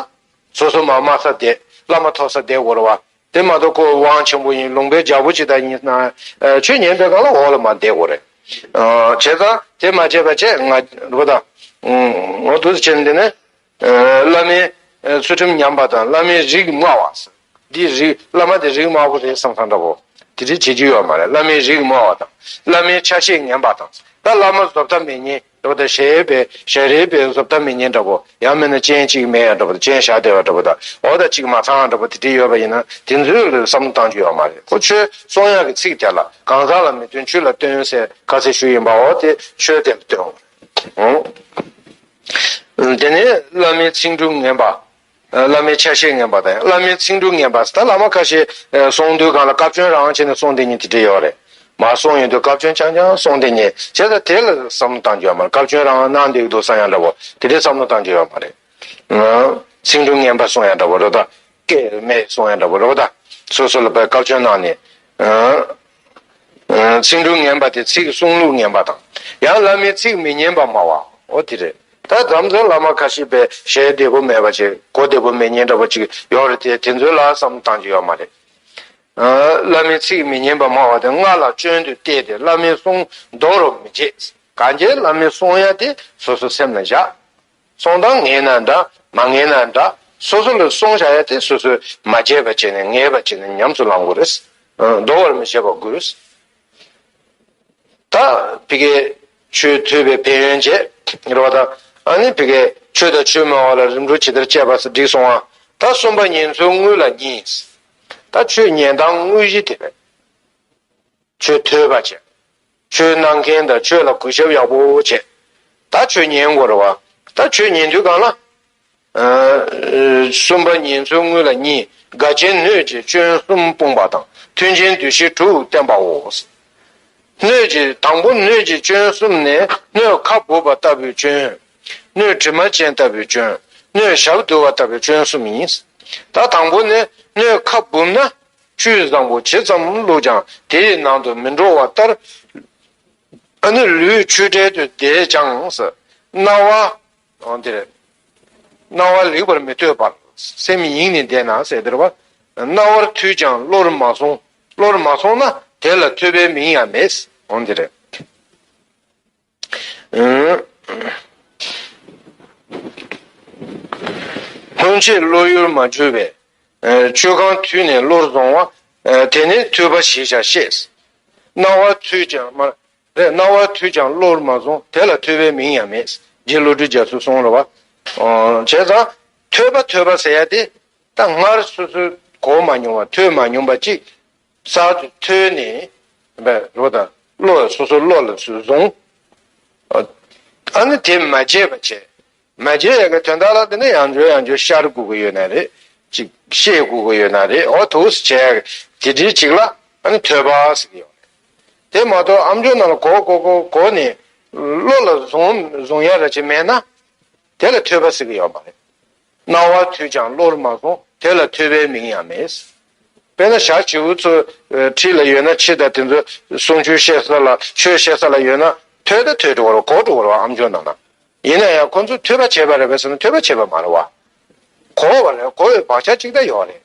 སོ་སོ་མ་དམའ་ས་བསྡད། བླ་མ་མཐོ་ས་བསྡད་དགོས་རེད་པ། དེ་མ་གཏོགས་ཁོ་དབང་ཆེན་པོ་ཡིན། ལུང་པའི་རྒྱལ་པོ་ཅིག་ད་ཡིན་ན་ཆོས་ཉན་པའི་སྒང་ལ་འོག་ལ་མར་བསྡད་དགོས་རེད། བྱས་ཙང་དེ་མ་བྱས་པ་བྱས་ང་རེད་པ་ད། འོ་འདུག་སེ་བྱས་ནས་འདི་ནས། བླ་མའི་ཚུལ་ཁྲིམས་ཉམས་པ་དང་བླ་མའི་རིགས་དམའ་བ། འདི་རིགས་བླ་མ་དེ་རིགས་དམའ་བོ་རེད་བསམ་བསམ་འདྲ་པོ། དེ་འདྲ་བྱེད་རྒྱུ་ཡོད་མ་རེད། བླ་མའི་རིགས་དམའ་བ་དང་བླ་མའི་ཆ་ཤས་ངན་པ་དང་། ད་བླ་མ་བཟོ་ལྟ་མི་སྙན་འདྲ་པོ་དང་། ཞལ་པའི་ཞལ་རས་པའི་བཟོ་ལྟ་མི་སྙན་འདྲ་པོ། ཡང་མིན་ན་སྤྱན་གཅིག་མེད་ཡ་འདྲ་པོ་དང་། སྤྱན་བཞག་བསྡད་པ་འདྲ་པོ་དང་། འོ་ད་གཅིག་མ་ཚང་འདྲ་པོ་དེ་འདྲ་ཡོད་པ་ཡིན་ན་དེ་ཚོའི་ལ་བསམ་བློ་གཏང་རྒྱུ་ཡོད་མ་རེད། ཁོ་ཆོས་གསུང་ཡག་གི་ཚིག་དེ་ལ་གང་ཟག་ལ་མི་སྟོན་ཆོས་ལ་སྟོན་ཟེར་ཁ་ཚིག་ཞུས་ཡིན་པ། འོ་དེ་ཆོས་དེ་ལ་སྟོན། དེ་ནས་བླ་མའི་ཚིག་འབྲུ་ངན་པ། བླ་མའི་ཆ་ཤས་ངན་པ་དང་བླ་མའི་ཚིག་འབྲུ་ངན་པ། ད་བླ་མ་ཁ་ཤས་གསུང་དུས་སྒང་ལ་སྐབས་བཅོལ་རང་བྱས་ནས་གསུང་བསྡད་མཁན་དེ་འདྲ་ཡོད་རེད། མར་གསུང་ཡོང་དུས་སྐབས་བཅོལ་རྐྱང་རྐྱང་གསུང་བསྡད་མཁན་བྱས། ད་དེ་ལ་བསམ་བློ་གཏང་རྒྱུ་ཡོད་མ་རེད། སྐབས་བཅོལ་རང་གནང་བསྡད་ཀྱི་འདུག་བསམ་ཡང་འདྲ་པོ་དེ་འདྲའི་བསམ་བློ་གཏང་རྒྱུ་ཡོད་མ་རེད། ཚིག་འབྲུ་ངན་པ་གསུང་ཡང་འདྲ་པོ་རེད་ད། སྐད་མེད་གསུང་ཡང་འདྲ་པོ་རེད་ད། སོ་སོ་ལ་དཔེ་སྐབས་བཅོལ་གནང་ནས། ཚིག་འབྲུ་ངན་པ་དེ་ཚིག་གསུང་ལུགས་ངན་པ་དང་། ཡང་བླ་མའི་ཚིག་མི་ཉན་པ་སྨྲ་བ། འོ་དེ་རེད། ད་དམ་ཚིག་བླ་མ་ཁ་ཤས་པའི་ཞལ་བདེ་པོ་མེད་པ་ཅིག་གོ་བདེ་པོ་མེད་མཁན་འདྲ་པོ་ཅིག་ཡོད་རེད་དེ། དེ་ཚོའི་ལ་བསམ་བློ་གཏང་རྒྱུ་ཡོད་མ་རེད། བླ་མའི་ཚིག་མི་ཉན་པ་སྨྲ་བ་དེ་སྔགས་ལ་སྐྱོན་དུ་བལྟས་ཏེ་བླ་མའི་གསུང་འདོར་རོགས་མི་བྱེད། གང་བྱས་བླ་མའི་གསུང་ཡ་དེ་སོ་སོ་སེམས་ལ་བཞག་གསུང་སྟངས་ངན་ན་འདྲ་མ་ངན་ན་འདྲ། སོ་སོ་ལ་གསུང་བྱ་ཡ་དེ་སོ་སོས་མ་བརྗེད་པ་བྱས་ནས་ངེས་པ་བྱས་ནས་ཉམས་སུ་བླང་དགོས་རེད། འདོར་བར་མི་བྱེད་པ་དགོས། ད་ཕ་གིའི་ཆོས་ཐོས་པའི་ཕན་ཡོན་བཅས་རེད་པ་ད། ཨ་ནི་ཕ་གིའི་ཆོས་དང་ཆོས་སྨྲ་བ་ལ་རིམ་གྲོ་ཇི་ལྟར་བྱེད་པ་སོགས་བསྒྲིགས་སོང་བ། ད་གསུམ་པ་ཉན་ཚུལ་དངུལ་ལ་གཉིས། ད་ཆོས་ཉན་སྟངས་དངོས་གཞི་དེ་རེད། ཆོས་ཐོས་པ་བྱས། ཆོས་གནང་མཁན་དང་ཆོས་ལ་གུས་ཞབས་ཡག་པོ་བྱས། ད་ཆོས་ཉན་དགོས་རེད་པ། ད་ཆོས་ཉན་དུས་སྒང་ལ། གསུམ་པ་ཉན་ཚུལ་དངུལ་ལ་གཉིས། དགའ་ཆེན་སྣོད་ཀྱི་སྐྱོན་གསུམ་སྤུངས་པ་དང་། མཐུན་རྐྱེན་འདུ་ཤེས་དྲུག་བསྟན་པའོ། སྣོད་ཀྱི་དང་པོ་སྣོད་ཀྱི་སྐྱོན་གསུམ་ནི་སྣོད་ཁ་སྦུབ་པ་ལྟ་བུའི་སྐྱོན། སྣོད་དྲི་མ་ཅན་ལྟ་བུའི་སྐྱོན། སྣོད་ཞབས་རྡོལ་བ་ལྟ་བུའི་སྐྱོན་གསུམ་ཡིན། ད་དང་པོ་ནི་སྣོད་ཁ་སྦུབ་ན། བཅུད་བཟང་པོ་ཇི་ཙམ་བླུགས་ཀྱང་དེའི་ནང་དུ་མི་འགྲོ་བ་ལྟར། ཨ་ནི་ལུས་ཆུ་འབྲེལ་དུ་བསྡད་ཀྱང་ཟེར། རྣ་བ། འོ་འདིར། རྣ་བ་ལེགས་པར་མི་ཐོས་པར་སེམས་ཡེངས་ནས་བསྡད་ན་ཟེར་འདིར་བ། རྣ་བར་ཐོས་ཀྱང་བློར་མ་སོང་། བློར་མ་སོང་ན་དེ་ལ་ཐོས་པའི་མིང་ཡང་མེད། འོ་འདིར། སྔོན་ཆད་བློ་ཡུལ་མ་གྱུར་པས། ཆོས་གང་ཐོས་ནས་བློར་བཟུང་བ། དེ་ནི་ཐོས་པ་ཞེས་བྱ་ཤེས། རྣ་བ་ཐོས་ཀྱང་མ། རེད། རྣ་བ་ཐོས་ཀྱང་བློར་མ་བཟུང་། དེ་ལ་ཐོས་པའི་མིང་ཡང་མེད། རྗེ་བློ་གྲོས་རྒྱ་མཚོས་གསུངས་རེད་བ། བྱས་ཙང་ཐོས་པ་ཐོས་པ་ཟེར་ཡ་དེ་ད་སྔར་སོ་སོས་གོ་མ་མྱོང་བ་ཐོས་མ་མྱོང་བ་ཅིག་གསར་དུ་ཐོས་ནས་བས་རོ་དང་བློ་སོ་སོ་བློ་ལ་བཟུང་། ཨ་ནི་དེ་མ་བརྗེད་པ་བྱས། མ་བརྗེད་ཡ་གི་དོན་དག་ལ་དེ་ནི་ཡང་བསྐྱར་ཡང་བསྐྱར་ཤར་དགོས་ཀྱི་ཡོད་ན་རེད། ཅིག་ཤེས་དགོས་ཀྱི་ཡོད་ན་རེད། འོ་དུས་བྱས་དེ་འདྲའི་ཅིག་ལ་ཨ་ནི་ཐོས་པ་ཟེར་གྱི་ཡོད་རེད། དེ་མ་གཏོགས་ཨམ་ཅོག་ནང་ལ་གོ་གོ་གོ་གོ་ནས་བློ་ལ་བཟུང་བཟུང་ཡ་ར་ཅིག་མེད་ན་དེ་ལ་ཐོས་པ་ཟེར་གྱི་ཡོད་མ་རེད། རྣ་བ་ཐོས་ཀྱང་བློར་མ་སོང་། དེ་ལ་ཐོས་པའི་མིང་ཡང་མེད། དཔེར་ན་ཞག་བྱིའུ་ཚོ་ཁྲིད་ལ་ཡོད་ན་ཁྱི་དང་དེ་ཚོ་གསུང་ཆོས་བཤད་ས་ལ་ཆོས་བཤད་ས་ལ་ཡོད་ན་ཐོས་ད་ཐོས་འགྲོ་བ་རེད། གོ་འགྲོ་བ་རེད་ཨམ་ཅོག་ནང་ན། ཡིན་ན་ཡང་ཁོ་ཚོས་ཐོས་པ་བྱས་པ་རེད་པས་ཟེར་ན་ཐོས་པ་བྱས་པ་མ་རེད་བ། གོ་བ་རེད། གོ་བའི་བག་ཆགས་གཅིག་ད་ཡོད་རེད།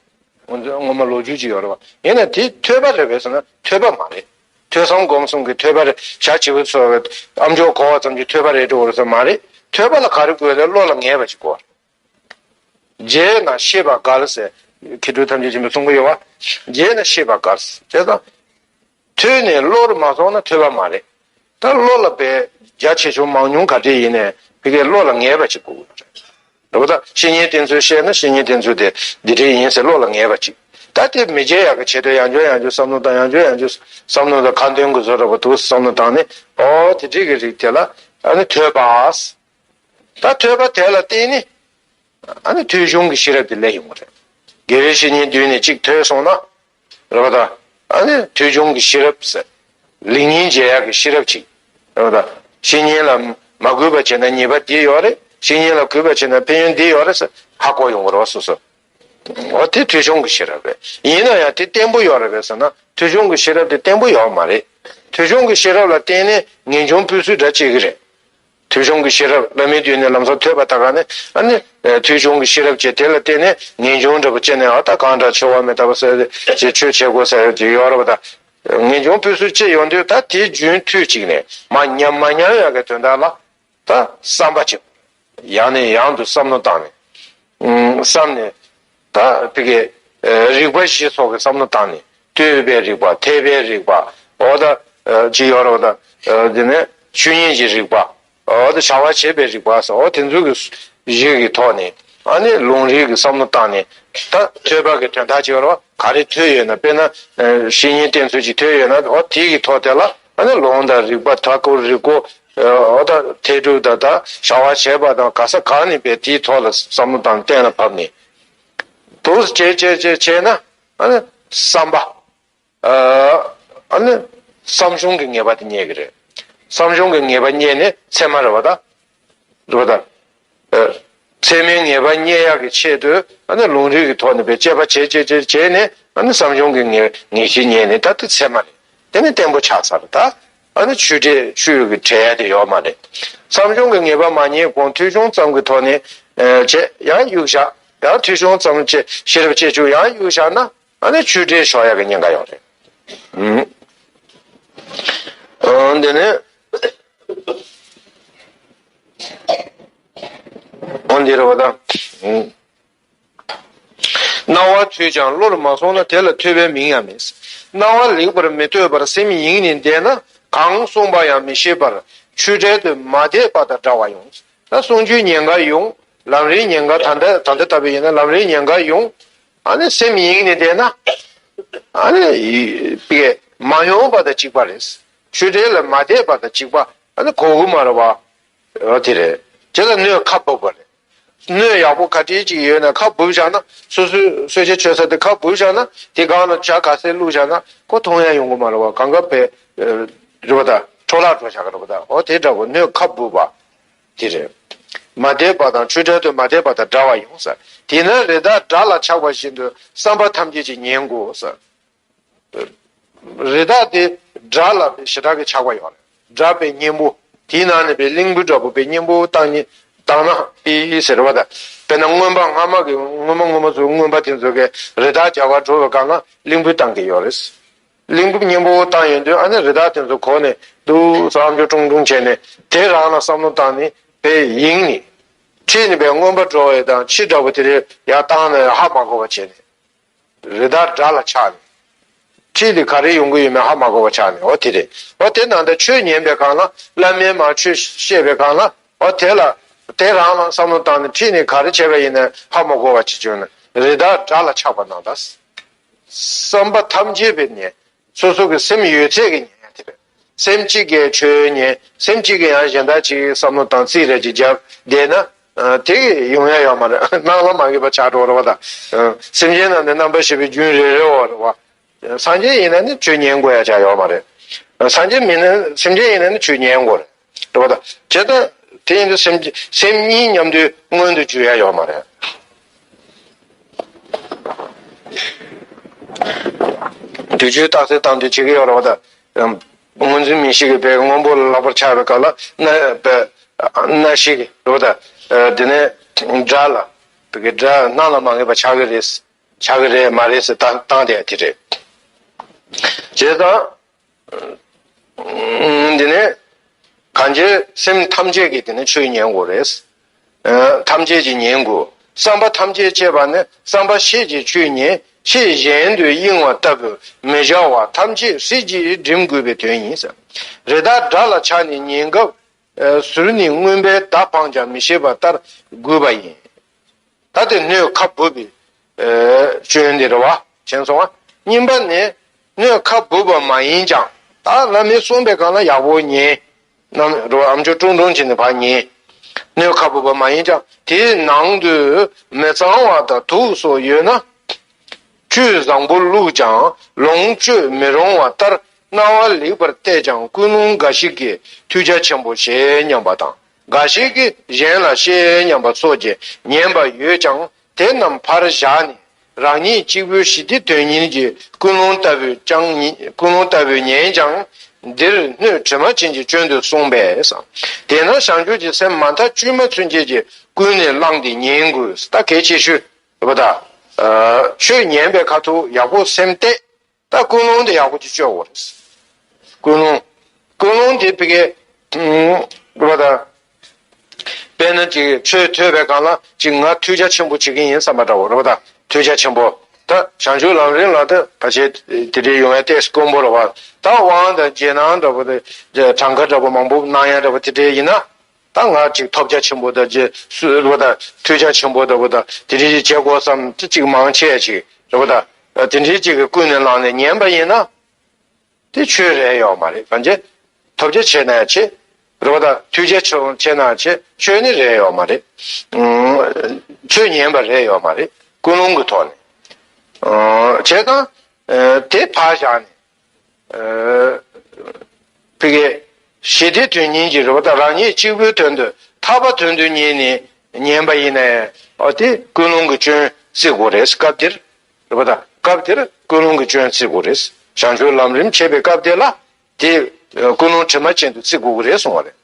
ངོ་ངོ་མ་ལོ་རྒྱུས་ཅིག་ཡོད་རེད་བ། ཡིན་ན་དེ་ཐོས་པ་རེད་པས་ཟེར་ན་ཐོས་པ་མ་རེད། ཐོས་བསམ་སྒོམ་གསུམ་གྱི་ཐོས་པ་རེད། ཞག་བྱིའུ་ཚོ་ཨམ་ཅོག་གོ་བ་ཙམ་གྱིས་ཐོས་པ་རེད་འགྲོ་བ་རེད་ཟེར་མ་རེད། ཐོས་པ་ལ་ག་རེ་དགོས་རེད། བློ་ལ་ངེས་པ་ཅིག་དགོས་རེད། བརྗེད་ན་ཤེས་པ་འགལ་ཟེར། མཁས་གྲུབ་ཐམས་ཅད་མཁྱེན་པས་གསུང་གི་ཡོད་བ། བརྗེད་ན་ཤེས་པ་འགལ་ཟེར། དེ་དང་། ཐོས་ནས་བློར་མ་སོང་ན་ཐོས་པ་མ་རེད། ད་བློ་ལ་བས་རྒྱ་ཆེ་ཆུང་མང་ཉུང་ག་འདྲས་ཡིན་ནའི་ཕ་གིའི་བློ་ལ་ངེས་པ་ཅིག་དགོས་ཀྱི་རེད། རེད་པ། ད་བཤེས་གཉེན་བསྟེན་ཚུལ་བཤད་ན་བཤེས་གཉེན་བསྟེན་ཚུལ་དེ་འདི་འདྲས་ཡིན་ཟེར་བློ་ལ་ངེས་པ་ཅིག་ད་དེ་མི་བརྗེད་ཡག་གི་ཆེད་དུ་ཡང་བསྐྱར་ཡང་བསྐྱར་བསམ་བློ་བཏང་། ཡང་བསྐྱར་ཡང་བསྐྱར་བསམ་བློ་དང་ཁ་འདོན་གྱི་བཟོ་འདྲ་པོ་འདུག་བསམ་བློ་བཏང་ནས། ཨོ་དེ་འདྲས་ཀྱི་རིགས་དེ་ལ་ཨ་ནི་ཐོས་པ། ད་ཐོས་པ་དེ་ལ་བརྟེན་ནས་ཨ་ནི་ཐོས་བྱུང་གི་ཤེས་རབ་དེ་སླེབས་ཡོང་གི་རེད། དགེ་བའི་བཤེས་གཉེན་མདུན་ནས་གཅིག་ཐོས་སོང་ན། རེད་པ། ད་ཨ་ནི་ཐོས་བྱུང་གི་ཤེས་རབ་ཟེར། ལེགས་ཉེས་འབྱེད་ཡག་གི་ཤེས་རབ་ཅིག་རེད་པ། ད་བཤེས་གཉེན་ལ་མ་གུས་པ་བྱས་ན་ཉེས་པ་འདི་ཡོད་རེད། བཤེས་གཉེན་ལ་གུས་པ་བྱས་ན་ཕན་ཡོན་འདི་ཡོད་རེད་ཟེར་ཧ་གོ་ཡོང་གི་རེད་པ་སོ་སོ། འོ་དེ་ཐོས་བྱུང་གི་ཤེས་རབ་རེད། ཡིན་ན་ཡང་དེ་བརྟན་པོ་ཡོད་རེད་པས་ཟེར་ན་ཐོས་བྱུང་གི་ཤེས་རབ་དེ་བརྟན་པོ་ཡོད་མ་རེད། ཐོས་བྱུང་གི་ཤེས་རབ་ལ་བརྟེན་ནས་ངེས་འབྱུང་སྤོས་ཚོད་འདྲ་བྱེད་ཀྱི་རེད། ཐོས་བྱུང་གི་ཤེས་རབ་བླ་མའི་མདུན་ནས་ལམ་སང་ཐོས་པ་ད་ག་ནས་ཨ་ནི་ཐོས་བྱུང་གི་ཤེས་རབ་བཅས་དེ་ལ་བརྟེན་ནས་ངེས་འབྱུང་འདྲ་པོ་སྐྱེས་ནས་ཨ་ད་གང་འདྲ་འཆི་བ་མི་རྟག་པ་ཟེར་ཅེས་ཆོས་བྱེད་དགོས་ཟེར་གྱི་ཡོད་རེད་པ། ད་ངེས་འབྱུང་སྤོས་ཚོད་སྐྱེ་ཡོང་དུས་ད་དེ་རྒྱུན་མཐུད་ཅིག་ནས་མ་ཉམས་མ་ཉམས་ཡག་གི་དོན་དག་ལ། ད་བསམ་པ་ཅིག་ཡང་ནས་ཡང་དུ་བསམ་བློ་བཏང་ནས། ཨུམ། བསམ་ནས། ད་ཕ་གི་རིག་པ་བཞི་སོགས་ཀྱི་བསམ་བློ་བཏང་ནས་ལྟོས་པའི་རིག་པ། འཐད་པའི་རིག་པ། འོ་ད་ཅི་ཡོད་རེད་པ། ད་དེ་ནས་ཆོས་ཉིད་ཀྱི་རིག་པ། འོ་ད་བྱ་བ་བྱེད་པའི་རིག་པ་སོགས་འོ་དེ་ཚོ་གི་བཞི་གི་ཐོག་ནས་ཨ་ནི་ལུང་རིགས་ཀྱི་བསམ་བློ་བཏང་ནས། ད་ཐོས་པ་གི་དོན་དག་ཅི་ཡོད་རེད་པ། ག་རེ་ཐོས་ཡོད་ན། དཔེར་ན་བཤེས་གཉེན་བསྟེན་ཚུལ་ཅིག་ཐོས་ཡོད་ན་འོ་དེ་གི་ཐོག་དེ་ལ་ཨ་ནི་ལུང་དང་རིགས་པ། མཐའ་འཁོར་རིག་གོ། འོ་ད་འཐད་སྒྲུབ་དང་ད་བྱ་བ་བྱེད་པ་དང་ག་ས་ག་ནས་པའི་དེའི་ཐོག་ལ་བསམ་བློ་དང་གཏན་ལ་ཕབ་ནས། དུས་བྱས་བྱས་བྱས་བྱས་ན་ཨ་ནི་བསམ་པ། ཨ་ནི་བསམ་བྱུང་གི་ངེས་པ་དེ་རྙེད་ཀྱི་རེད། བསམ་བྱུང་གི་ངེས་པ་རྙེད་ནས་ཚད་མ་རེད་པ། ད་རེད་པ། ད་ཚད་མའི་ངེས་པ་རྙེད་ཡག་གི་ཆེད་དུ་ཨ་ནི་ལུང་རིགས་ཀྱི་ཐོག་ནས་པའི་དཔྱད་པ་བྱས་བྱས་བྱས་བྱས་ནས་ཨ་ནི་བསམ་བྱུང་གི་ངེས་ངེས་ཤེས་རྙེད་ནས་ད་དེ་ཚད་མ་རེད། དེ་ནི་བརྟན་པོ་ཆགས་ཚར། ད་ཨ་ནི་ཆོས་འབྲེལ་ཆོས་ཀྱི་འབྲེལ་ཡ་དེ་ཡོད་མ་རེད། བསམ་བྱུང་གི་ངེས་པ་མ་རྙེད་གོང་ཐོས་བྱུང་ཙམ་གྱི་ཐོག་ནས་བྱས་ཡང་གཡུག་བཞག་ཡང་ཐོས་བྱུང་ཙམ་བྱས་ཤེས་རབ་སྐྱེ་བཅུག་ཡང་གཡུག་བཞག་ན་ཨ་ནི་ཆོས་འབྲེལ་ཤོར་ཡག་གི་ཉེན་ཁ་ཡོད་རེད། ཨང་། འདི་ནི། ཨང་། འདི་རེད་པ་ད། ཨང་། རྣ་བར་ཐོས་ཀྱང་བློར་མ་སོང་ན་དེ་ལ་ཐོས་པའི་མིང་ཡང་མེད། རྣ་བ་ལེགས་པར་མི་ཐོས་པར་སེམས་ཡེངས་ནས་བསྡད་ན་གང་གསུངས་པ་ཡང་མི་ཤེས་པར་ཆོས་འབྲེལ་དུ་མ་བསྡད་པ་དང་འདྲ་བ་ཡོང་། ད་གསུང་རྒྱུའི་ཉེན་ཁ་ཡོང་། ལམ་རིམ་ཉེན་ཁ། ད་ལྟ་ད་ལྟ་ལྟ་བུ་ཡིན་ན་ལམ་རིམ་ཉེན་ཁ་ཡོང་། ཨ་ནི་སེམས་ཡེངས་ནས་བསྡད་ན། ཨ་ནི་པའི་མ་ཡོང་པ་དང་གཅིག་པ་རེད། ཆོས་འབྲེལ་ལ་མ་བསྡད་པ་དང་གཅིག་པ། ཨ་ནི་གོ་གི་མ་རེད་པ། འོ་དེ་རེད། དེ་ལ་སྣོད་ཁ་སྦུབ་པ་རེད། སྣོད་ཡག་པོ་ག་འདྲས་ཅིག་ཡོད་ན་ཁ་སྦུབ་བཞག་ན། སོ་སོའི་གསོལ་ཇ་མཆོད་ས་དེ་ཁ་སྦུབ་བཞག་ན་དེ་སྒང་ལ་ཇ་ག་ཚད་བླུགས་བཞག་ན་ཁོ་མཐོང་ཡ་ཡོང་གི་མ་རེད་པ། གང་ག་བས་རེད་པ། ད་འཕྲོ་བརླག་འགྲོ་བཞག་གི་རེད་པ། ད་འོ་དེ་འདྲ་པོ་སྣོད་ཁ་སྦུབ་པ་དེ་རེད། མ་བསྡད་པ་དང་ཆོས་འབྲེལ་དུ་མ་བསྡད་པ་དང་འདྲ་བ་ཡོང་ཟེར། དེས་ན་རི་དྭགས་དགྲ་ལ་ཆགས་པ་བཞིན་དུ་བསམ་པ་ཐམས་ཅད་ཀྱིས་ཉན་དགོས་ཟེར། རི་དྭགས་དེ་སྒྲ་ལ་ཞེ་དྲག་གི་ཆགས་པ་ཡོད་རེད། སྒྲ་པའི་གཉེན་པོ་དེའི་ནང་ནས་པའི་གླིང་བུ་འདྲ་པོ་པའི་གཉེན་པོ་བཏང་ནི་བཏང་ན་ཨི་ཟེར་བ་དང་། དཔེར་ན་རྔོན་པ་སྔ་མ་གི་སྔོན་མ་སྔོན་མ་ཚོ་རྔོན་པ་དེ་ཚོ་གི་རི་དྭགས་རྒྱག་ག་འགྲོ་བའི་སྒང་ལ་གླིང་བུ་བཏང་གི་ཡོད་རེད། གླིང་བུ་གཉེན་པོ་བཏང་ཡོང་དུས་ཨ་ནི་རི་དྭགས་དེ་ཚོ་གོ་ནས་འདུག་སེ་ཨམ་ཅོག་ཀྲུང་ཀྲུང་བྱས་ནས་དེ་རང་ལ་བསམ་བློ་བཏང་ནས་པའི་ཡིང་ནས་ཁྲིད་ནས་པའི་རྔོན་པ་འགྲོ་བའི་དང་ཕྱི་འདྲ་པོ་དེ་རེ་ཡར་བཏང་ནས་ཧ་མ་གོ་བ་བྱས་ནས། རི་དྭགས་སྒྲ་ལ་ཆགས་ནས། ཁྲིད་དེ་ག་རེ་ཡོང་གི་ཡོད་མེད་ཧ་མ་གོ་བ་ཆགས་ནས་འོ་དེ་རེད། འོ་དེ་ནང་ད་ཆོས་ཉན་པའི་སྒང་ལ་བླ་མའི་མར་ཆོས་བཤད་པའི་སྒང་ལ་འོ་དེ་ལ་དེ་རང་ལ་བསམ་བློ་བཏང་ནས་ཁྲིད་ནས་ག་རེ་བྱས་པ་ཡིན་ན་ཧ་མ་གོ་བ་ཅིག་བྱུང་ན་རི་དྭགས་སྒྲ་ལ་ཆགས་པ་ནང་ད། བསམ་པ་ཐམས་ཅད་པའི་ཉན། སོ་སོ་གི་སེམས་ཡོད་ཚད་ཀྱི་ཉན་ཡ་དེ་རེད། སེམས་གཅིག་གིས་ཆོས་ཉན། སེམས་གཅིག་གིས་ཡང་གཞན་དག་ཅིག་བསམ་བློ་དང་རྩིས་རེ་ཅིག་བརྒྱབ་བསྡད་ན། ཨ། དེ་གི་ཡོང་ཡ་ཡོད་མ་རེད། སྣང་ལ་མ་ངེས་པ་ཆགས་འགྲོ་རེད་བ་ད། ཨ། སེམས་ཅན་རྣམས་ནི་རྣམ་པར་ཤེས་པའི་རྒྱུན་རེ་རེའོ་རེད་བ། སངས་རྒྱས་ཡིན་ན་ནི་ཆོས་ཉན་དགོས་ཡ་ཆགས་ཡོད་མ་རེད། སངས་རྒྱས་མིན་ན་སེམས་ཅན་ཡིན་ན་ནི་ཆོས་ཉན་དགོས་རེད། རེད་བ་ད། བྱས་ཙང་དེ་ཡིན་དུས་སེམས་སེམས་གཉིས་མཉམ་དུ་མངོན་དུ་གྱུར་ཡ་ཡོད་མ་རེད། དུས་རྒྱུན་རྟགས་གསལ་བཏང་དུས་བྱེད་ཀྱི་ཡོད་རེད་བ་ད། སྔོན་འཛིན་མིག་ཤེས་ཀྱི་པའི་སྔོན་པོ་ལ་ལྷག་པར་ཆགས་པའི་སྐབས་ལ་སྣ་པའི་སྣ་ཤེས་ཀྱི་རེད་བ་ད། དེ་ནས་སྒྲ་ལ་པའི་སྒྲ་སྣང་ལ་མ་ངེས་པ་ཆགས་ཀྱི་རེད། ཆགས་ཀྱི་རེད་མ་རེད་ཟེར་བཏང་བཏང་བསྡད་དེ་རེད། བྱས་ཙང་། འདི་ནི། གང་ཕྱིར་སེམས་ཐམས་ཅད་ཀྱིས་དེ་ནི་ཆོས་ཉན་དགོས་རེད། ཨ། ཐམས་ཅད་ཀྱིས་ཉན་དགོས། བསམ་པ་ཐམས་ཅད་ཅེས་པ་ནི་བསམ་པ་ཤེས་ཀྱི་ཆོས་ཉིད་ཕྱིར་གཞན་དུ་གཡེང་བ་ལྟ་བུ་མི་བྱ་བ་ཐམས་ཅད་སྲིད་ཀྱིས་སྒྲིམ་དགོས་པའི་དོན་ཡིན། རི་དྭགས་སྒྲ་ལ་ཆགས་ནས་ཉན་སྐབས། ཟུར་ནས་རྔོན་པས་མདའ་འཕངས་ཀྱང་མི་ཤེས་པ་ལྟར་དགོས་པ་ཡིན། ད་དེ་སྣོད་ཁ་སྦུབ་པའི་སྐྱོན་འདི་རེད་བ། མཁྱེན་སོང་ང་། གཉིས་པ་ནི་སྣོད་ཁ་སྦུབ་པ་མ་ཡིན་ཀྱང་ད་བླ་མས་གསུངས་པའི་སྒང་ལ་ཡག་པོ་ཉན། རྣམས་རོ་ཨམ་ཅོག་ཀྲུང་ཀྲུང་བྱས་ནས་ཕར་ཉན། སྣོད་ཁ་སྦུབ་པ་མ་ཡིན་ཀྱང་དེའི་ནང་དུ་མི་གཙང་བ་དང་དུག་སོགས་ཡོད་ན། བཅུད་བཟང་པོ་བླུགས་ཀྱང་ལོངས་སྤྱོད་མི་རུང་བ་ལྟར་རྣ་བ་ལེགས་པར་གཏད་ཀྱང་ཀུན་སློང་འགའ་ཞིག་གིས་ཐོས་རྒྱ་ཆེན་པོ་ཞེས་སྙམ་པ་དང་། འགའ་ཞིག་གིས་གཞན་ལ་བཤད་སྙམ་པ་སོགས་ཀྱིས་ཉན་པ་ཡོད་ཀྱང་དེ་རྣམས་ཕར་བཞག་ནས་རང་ཉིད་གཅིག་པུའི་ཞི་བདེ་དོན་གཉེར་གྱི་ཀུན་སློང་ལྟ་བུས་ཀྱང་ཉེ་ཀུན་སློང་ལྟ་བུས་ཉན་ཀྱང་འདིར་སྣོད་དྲི་མ་ཅན་གྱི་སྐྱོན་དུ་གསུངས་པས། དེས་ན་བྱང་ཆུབ་ཀྱི་སེམས་མ་མཐའ་དཀྱུས་མ་ཚུན་ཆད་ཀྱི་ཀུན་ནས་བསླངས་ཏེ་ཉན་དགོས། ད་གལ་ཆེ་ཤོས་རེད་པ་ད། ཆོས་ཉན་པའི་ཁ་ཐུག་ཡག་པོ་སེམས་གཏད། ད་ཀུན་སློང་དེ་ཡག་པོ་ཅིག་བཅོས་དགོས་རེད། ཀུན་སློང་། ཀུན་སློང་དེ་ཕ་གི་རེད་པ་ད། དཔེར་ན་ཅིག་ཆོས་ཐོས་པའི་སྒང་ལ་ཅིག་ང་ཐོས་རྒྱ་ཆེན་པོ་བྱེད་ཀྱི་ཡིན་བསམ་པ་འདྲ་བོ་རེད་པ་ད། ཐོས་རྒྱ་ཆེན་པོ། ད་བྱང་ཆུབ་ལམ་རིམ་ལ་ད་ཕལ་ཆེར་དེ་འདྲའི་ཡོང་ཡ་ཏོག་ཙམ་དཀོན་པོ་རེད་པ། ད་དབང་དང་རྗེས་གནང་འདྲ་བོ་དེ་གྲངས་ཀ་འདྲ་བོ་མང་པོ་གནང་ཡ་འདྲ་བོ་དེ་འདྲའི་ཡིན་ན། ད་ང་ཅིག་ཐོབ་རྒྱ་ཆེན་པོ་དང་རྗེས་སུ་རེད་པ་ད། ཐོས་རྒྱ་ཆེན་པོ་འདྲ་བོ་ད་དེ་འདྲའི་ཅིག་བྱེད་དགོས་བསམ་དེ་ཅིག་མང་ཆེ་ཅིག་རེད་པ་ད། དེ་འདྲའི་ཅིག་གི་ཀུན་ནས་བསླངས་ནས་ཉན་པ་ཡིན་ན། དེ་ཆོས་རེད་ཡོད་མ་རེད། གང་ཅི། ཐོབ་རྒྱ་ཆེ་ན་ཡང་ཆེ། རེད་པ་ད། ཐོས་རྒྱ་ཆེ་ཆེ་ན་ཡང་ཆེ་ཆོས་ནི་རེད་ཡོད་མ་རེད། ཨང་། ཆོས་ཉན་པ་རེད་ཡོད་མ་རེད། ཀུན་སློང་གི་ཐོག་ནས། ཨང་། བྱས་ཙང་། ཨ། དེ་ཕར་བཞག་ནས། ཨ། ཕ་གི། ཞི་བདེ་དོན་གཉེར་གྱི་རེད་པ་ད་རང་ཉིད་གཅིག་པུའི་དོན་དུ་ཐར་པ་དོན་དུ་གཉེར་ནས་ཉན་པ་ཡིན་ན་ཡང་། ཨ། དེ་ཀུན་སློང་གི་སྐྱོན་བརྩི་དགོས་རེད་སྐབས་འདིར། རེད་པ་ད། སྐབས་དེར་ཀུན་སློང་གི་སྐྱོན་བརྩི་དགོས་རེད། བྱང་ཆུབ་ལམ་རིམ་འཆད་པའི་སྐབས་དེ་ལ་དེ་ཀུན་སློང་དྲི་མ་ཅན་དུ་བརྩི་དགོས་ཀྱི་རེད་གསུང་བ་རེད།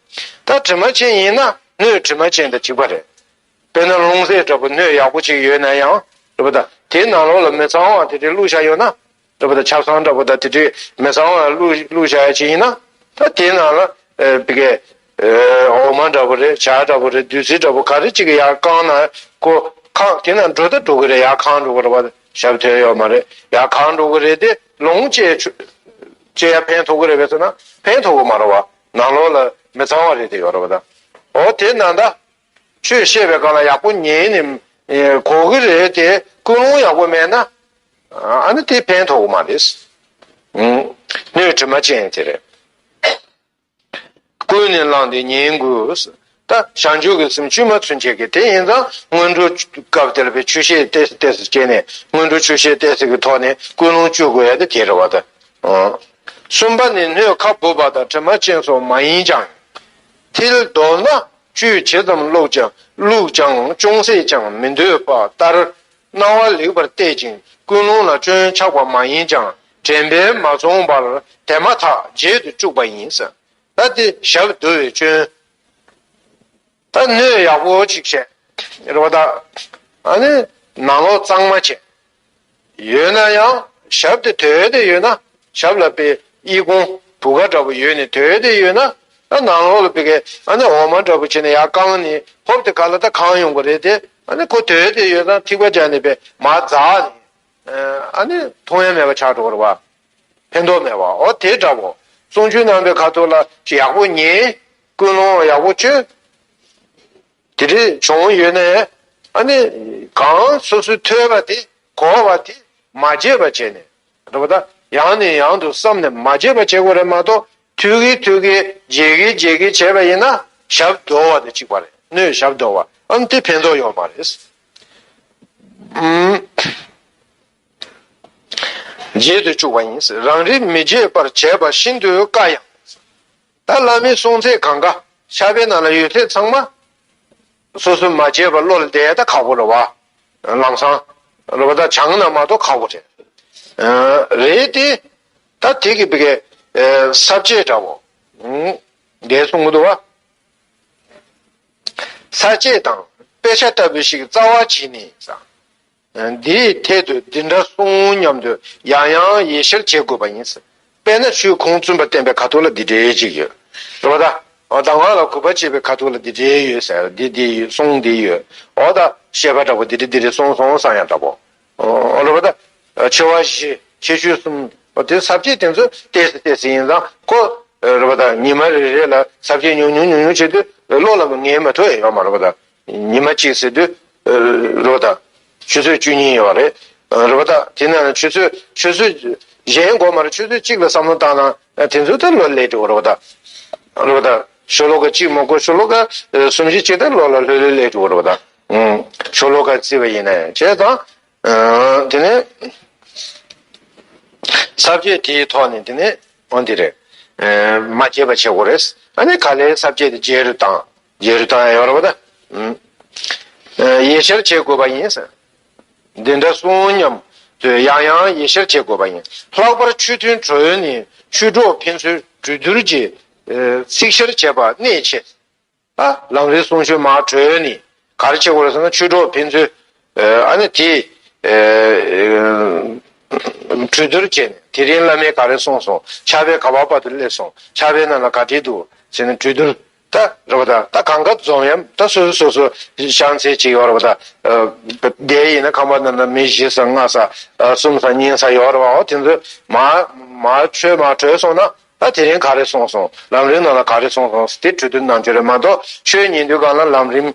ད་དྲི་མ་ཅན་ཡིན་ན་སྣོད་དྲི་མ་ཅན་དང་གཅིག་པ་རེད། དཔེར་ན་རླུང་ཟེར་འདྲ་པོ་སྣོད་ཡག་པོ་ཅིག་ཡོད་ན་ཡང་རེད་པ་ད། དེའི་ནང་ལོགས་ལ་མི་གཙང་བ་དེ་འདྲའི་བླུགས་བཞག་ཡོད་ན་རེད་པ་ད། ཆབ་གསང་འདྲ་པོ་ད་དེ་འདྲའི་མི་གཙང་བ་བླུགས་བླུགས་བཞག་ཡ་ཅིག་ཡིན་ན་ད་དེའི་ནང་ལ་ཨ་ཕ་གི། ཨ། འོ་མ་འདྲ་པོ་རེད། ཇ་འདྲ་པོ་རེད། བདུད་རྩི་འདྲ་པོ་ག་རེ་ཅིག་གིས་ཡར་བཀང་ན་ཁོ་གང་དེ་ན་འགྲོ་ད་འགྲོ་གི་རེད། ཡར་གང་འགྲོ་གི་རེད་པ། ཞབས་ཐོན་ཡོད་མ་རེད། ཡར་གང་འགྲོ་གི་རེད་དེ་ལོངས་སྤྱད་ཆུ་སྤྱད་ཡ་ཕན་ཐོགས་གི་རེད་པས་ཟེར་ན་ཕན་ཐོགས་གི་མ་རེད་པ། ནང་ལོགས་ལ་མི་གཙང་བ་རེད་དེ་ཡོད་རེད་པ་ད། འོ་དེ་ན་ད་ཆོས་བཤད་པའི་སྒང་ལ་ཡག་པོ་ཉན་ནས་གོ་གི་རེད་དེ་ཀུན་སློང་ཡག་པོ་མེད་ན་ཨ་ནི་དེ་ཕན་ཐོགས་གི་མ་རེད། ཨང་། སྣོད་དྲི་མ་ཅན་དེ་རེད། ཀུན་ནས་བསླངས་ཏེ་ཉན་དགོས། ད་བྱང་ཆུབ་ཀྱི་སེམས་དཀྱུས་མ་ཚུན་ཆད་ཀྱི་དེ་ཡིན་ཙང་སྔོན་འགྲོ་སྐབས་དེར་པའི་ཆོས་བཤད་ཏོག་ཙམ་ཏོག་ཙམ་བྱས་ནས་སྔོན་འགྲོ་ཆོས་བཤད་ཏོག་ཙམ་གྱི་ཐོག་ནས་ཀུན་སློང་བཅོས་དགོས་ཡ་དེ་དེ་རེད་པ་ད། ཨང་། གསུམ་པ་ནི་སྣོད་ཁ་སྦུབ་པ་དང་དྲི་མ་ཅན་སོགས་མ་ཡིན་ཀྱང་། མཐིལ་རྡོལ་ན་བཅུད་ཇི་ཙམ་བླུགས་ཀྱང་བླུགས་ཀྱང་ཅུང་ཟད་ཀྱང་མི་འདོད་པ་ལྟར། རྣ་བ་ལེགས་པར་གཏད་ཅིང་ཀུན་སློང་ལ་སྐྱོན་ཆགས་པ་མ་ཡིན་ཀྱང་ དྲན་པས་མ་བཟུང་བར་དེ་མ་ཐག་བརྗེད་དུ་བཅུག་པ་ཡིན། ད་དེ་ཞབས་བསྡུ་བའི་སྐྱོན། ད་སྣོད་ཡག་པོ་ཅིག་བྱས། རེད་པ་ད། ཨ་ནི་ནང་ལོགས་གཙང་མ་བྱས། ཡོད་ན་ཡང་ཞབས་དེ་དོད་དེ་ཡོད་ན། ཞབས་ལ་དཔེ་ཨི་ཁུང་བུ་ག་འདྲ་པོ་ཡོད་ནས་དོད་དེ་ཡོད་ན། ད་ནང་ལོགས་ལ་དཔེ་གས་ཨ་ནི་འོ་མ་འདྲ་པོ་བྱས་ནས་ཡར་བཀང་ནས་ཧོབ་དེ་ག་ལ་ད་གང་ཡོང་གི་རེད་དེ། ཨ་ནི་ཁོ་དོད་དེ་ཡོད་ན་ཐིགས་པ་སྦྱར་ནས་དཔེ་མར་འཛག་ནས། ཨ་ནི་མཐོང་ཡ་མེད་པ་ཆགས་འགྲོ་གི་རེད་པ། ཕན་ཐོགས་མེད་པ། འོ་དེ་འདྲ་པོ། གསུང་ཆོས་གནང་པའི་ཁ་ཐུག་ལ་ཡག་པོ་ཉན། ཀུན་སློང་ཡག་པོ་བཅོས། དེ་འདྲ་བྱུང་ཡོད་ནའི། ཨ་ནི་གང་སོ་སོའི་ཐོས་པ་དེ་གོ་བ་དེ་མ་བརྗེད་པ་བྱས་ནས། རེད་པ་ད། ཡང་ནས་ཡང་དུ་བསམ་ནས་མ་བརྗེད་པ་བྱེད་དགོས་རེད་མ་གཏོགས། ཐོས་ཀྱི་ཐོས་ཀྱི་བརྗེད་ཀྱི་བརྗེད་ཀྱི་བྱས་པ་ཡིན་ན་ཞབས་རྡོལ་བ་དང་གཅིག་པ་རེད། སྣོད་ཞབས་རྡོལ་བ། ཨ་ནི་དེ་ཕན་ཐོགས་ཡོད་མ་རེད། ཨུམ། བརྗེད་དུ་བཅུག་པ་ཡིན། རང་རིག་མི་བརྗེད་པར་བྱས་པ་ཤིན་ཏུ་དཀའ་ཡང་། ད་བླ་མའི་གསུང་ཚད་གང་ག་ཕྱག་དཔེ་ནང་ལ་ཡོད་ཚད་ཚང་མ་སོ་སོ་མ་བརྗེད་པར་བློ་ལ་བསྡད་ད་ཁག་པོ་རེད་པ། ལམ་སང་རེད་པ་ད། སྦྱངས་ན་མ་གཏོགས་ཁག་པོ་རེད། ཨ། རེད་དེ། ད་དེ་གི་བི་གའི་ཨ་ས་བཅད་འདྲ་པོ། ཨུ། འདི་གསུང་གི་འདུག་པ། ས་བཅད་དང་དཔེ་ཆ་ལྟ་བུ་ཞིག་རྩ་བ་བྱས་ནས་ཟེར། འདིའི་ཐད་དུ་འདི་འདྲ་གསུངས་སྙམ་དུ་ཡང་ཡང་ཡིད་ཆེས་བྱེད་དགོས་པ་ཡིན། དཔེར་ན་ཆོས་ཁུངས་བཙུན་པ་བསྟན་པའི་ཁ་ཐུག་ལ་འདི་འདྲའི་ཅིག་ཡོད། རེད་པ་ད། ད་ང་ལ་གུས་པ་བྱེད་པའི་ཁ་ཐུག་ལ་འདི་འདྲའི་ཡོད་ཟེར། འདི་འདི་ཡོད། གསུང་འདི་ཡོད། འོ་ད་བཤད་པ་འདྲ་པོ་འདི་འདྲ་འདི་འདྲ་གསུངས་སོང་བསམ་ཡ་འདྲ་པོ། འོ་རེད་པ་ད། ཆེ་བ་བཞི། ཆེ་ཆུང་གསུམ། འོ་དེ་ས་བཅད་དེ་ཚོ་ཏོག་ཙམ་ཏོག་ཙམ་ཡིན་ཙང་ཁོ། རེད་པ་ད། ཉི་མ་རེ་རེ་ལ་ས་བཅད་ཉུང་ཉུང་ཉུང་ཉུང་བྱེད་དུས་བློ་ལ་ངེས་མ་ཐུབ་ཡ་ཡོད་མ་རེད་པ་ད། ཉི་མ་གཅིག་ཟེར་དུས། རེད་པ་ད། ཆུ་ཚོད་བཅུ་གཉིས་ཡོད་རེད། རེད་པ་ད། དེ་ནང་ནས་ཆུ་ཚོད་ཆུ་ཚོད་གཞན་དགོས་མ་རེད། ཆུ་ཚོད་གཅིག་ལ་བསམ་བློ་བཏང་ན་དེ་ཚོ་ད་བློ་ལས་འགྲོ་གི་རེད་པ་ད། རེད་པ་ད། ཤོ་ལོ་ཀ་གཅིག་མ་དགོས། ཤོ་ལོ་ཀ་གསུམ་བཞི་གཅིག་ད་བློ་ལ་ལྷོད་ལྷོད་ལས་འགྲོ་གི་རེད་པ་ད། ཤོ་ལོ་ཀ་བརྩིས་པ་ཡིན་ན་ཡང་བྱས་ཙང་། དེ་ནས་ས་བཅད་དེའི་ཐོག་ནས་དེ་ནས་འོ་འདི་རེད། མ་བརྗེད་པ་བྱེད་དགོས་རེད། ཨ་ནི་ག་ལེར་ས་བཅད་དེ་བརྗེད་རུ་བཏང་། བརྗེད་རུ་བཏང་ཡ་ཡོད་རེད་པ་ད། ཡིད་ཆེས་བྱེད་དགོས་པ་ཡིན། འདི་འདྲ་གསུངས་སྙམ་དུ་ཡང་ཡང་ཡིད་ཆེས་བྱེད་དགོས་པ་ཡིན། ལྷག་པར་ཆོས་མཐུན་གྲོལ་ནས་ཆོས་གྲོགས་ཕན་ཚུན་གྲོས་བསྡུར་གྱིས་ཚིག་བཤེར་བྱེད་པ་གནད་ཆེ། ཨ། ལམ་རིམ་གསུང་ཆོས་མར་གྲོལ་ནས་ག་རེ་བྱེད་དགོས་རེད་ཟེར་ན། ཆོས་གྲོགས་ཕན་ཚུན་ཨ་ནི་དེ་གྲོས་བསྡུར་བྱས་ནས། དེ་རིང་བླ་མས་ག་རེ་གསུངས་སོང་། ཕྱག་དཔེ་ག་པར་བར་དུ་སླེབས་སོང་། ཕྱག་དཔེ་ནང་ལ་ག་འདྲས་འདུག་ཟེར་ནས་གྲོས་བསྡུར། ད་རེད་པ་ད། ད་གང་ག་འཛོམས་ཡ་ད་སོ་སོ་སོ་སོ་ཤང་ཚེ་གཅིག་ཡོད་རེད་པ་ད། དེ་ཡིན་ན་ཁང་པ་ནང་ན་མི་བཞི་ཙམ་ལྔ་ཙམ་གསུམ་ཙམ་གཉིས་ཙམ་ཡོད་རེད་པ། འོ་དེ་ཚོ་མར་མར་ཆོས་མར་གྲོལ་སོང་ན། ད་དེ་རིང་ག་རེ་གསུངས་སོང་། ལམ་རིམ་ནང་ལ་ག་རེ་གསུངས་སོང་ཟེར་དེ་གྲོས་བསྡུར་གནང་རྒྱུ་རེད་མ་གཏོགས། ཆོས་ཉན་དུས་སྒང་ལ་ལམ་རིམ་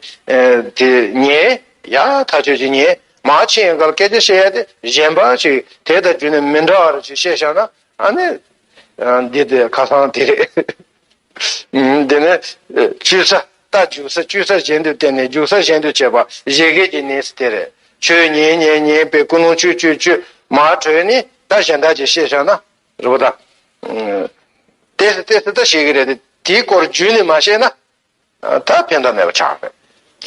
དེ་ཉན། ཡ་ཐག་ཆོད་ཅིག་ཉན། མར་ཕྱིན་ཡོང་ག་ལ་སྐད་ཆ་བཤད་ཡ་དེ་གཞན་པ་ཅིག་དེ་དང་བསྡུར་ནས་མི་འདྲ་བ་རེ་ཅིག་བཤད་བཞག་ན། ཨ་ནི་འདི་དེ་ཁ་སང་དེ་རེད། འདི་ནི་བཅོས་ས། རྟ་རྒྱུག་ས་བཅོས་ས་གཞན་དུ་བསྟན་ནས་རྒྱུག་ས་གཞན་དུ་བྱས་པ་བཞད་གད་ཀྱི་གནས་སུ་དེ་རེད། ཆོས་ཉན་ཉན་ཉན་པའི་ཀུན་སློང་བཅོས་བཅོས་བཅོས་མར་གྲོལ་ནས་ད་གཞན་དག་ཅིག་བཤད་བཞག་ན། རེད་པ་ད། ཏོག་ཙམ་ཏོག་ཙམ་ད་ཤེས་ཀྱི་རེད་དེ། དེའི་སྐོར་རྒྱུས་ནས་མ་བཤད་ན། ད་ཕན་ཐོགས་མེད་པ་ཆགས་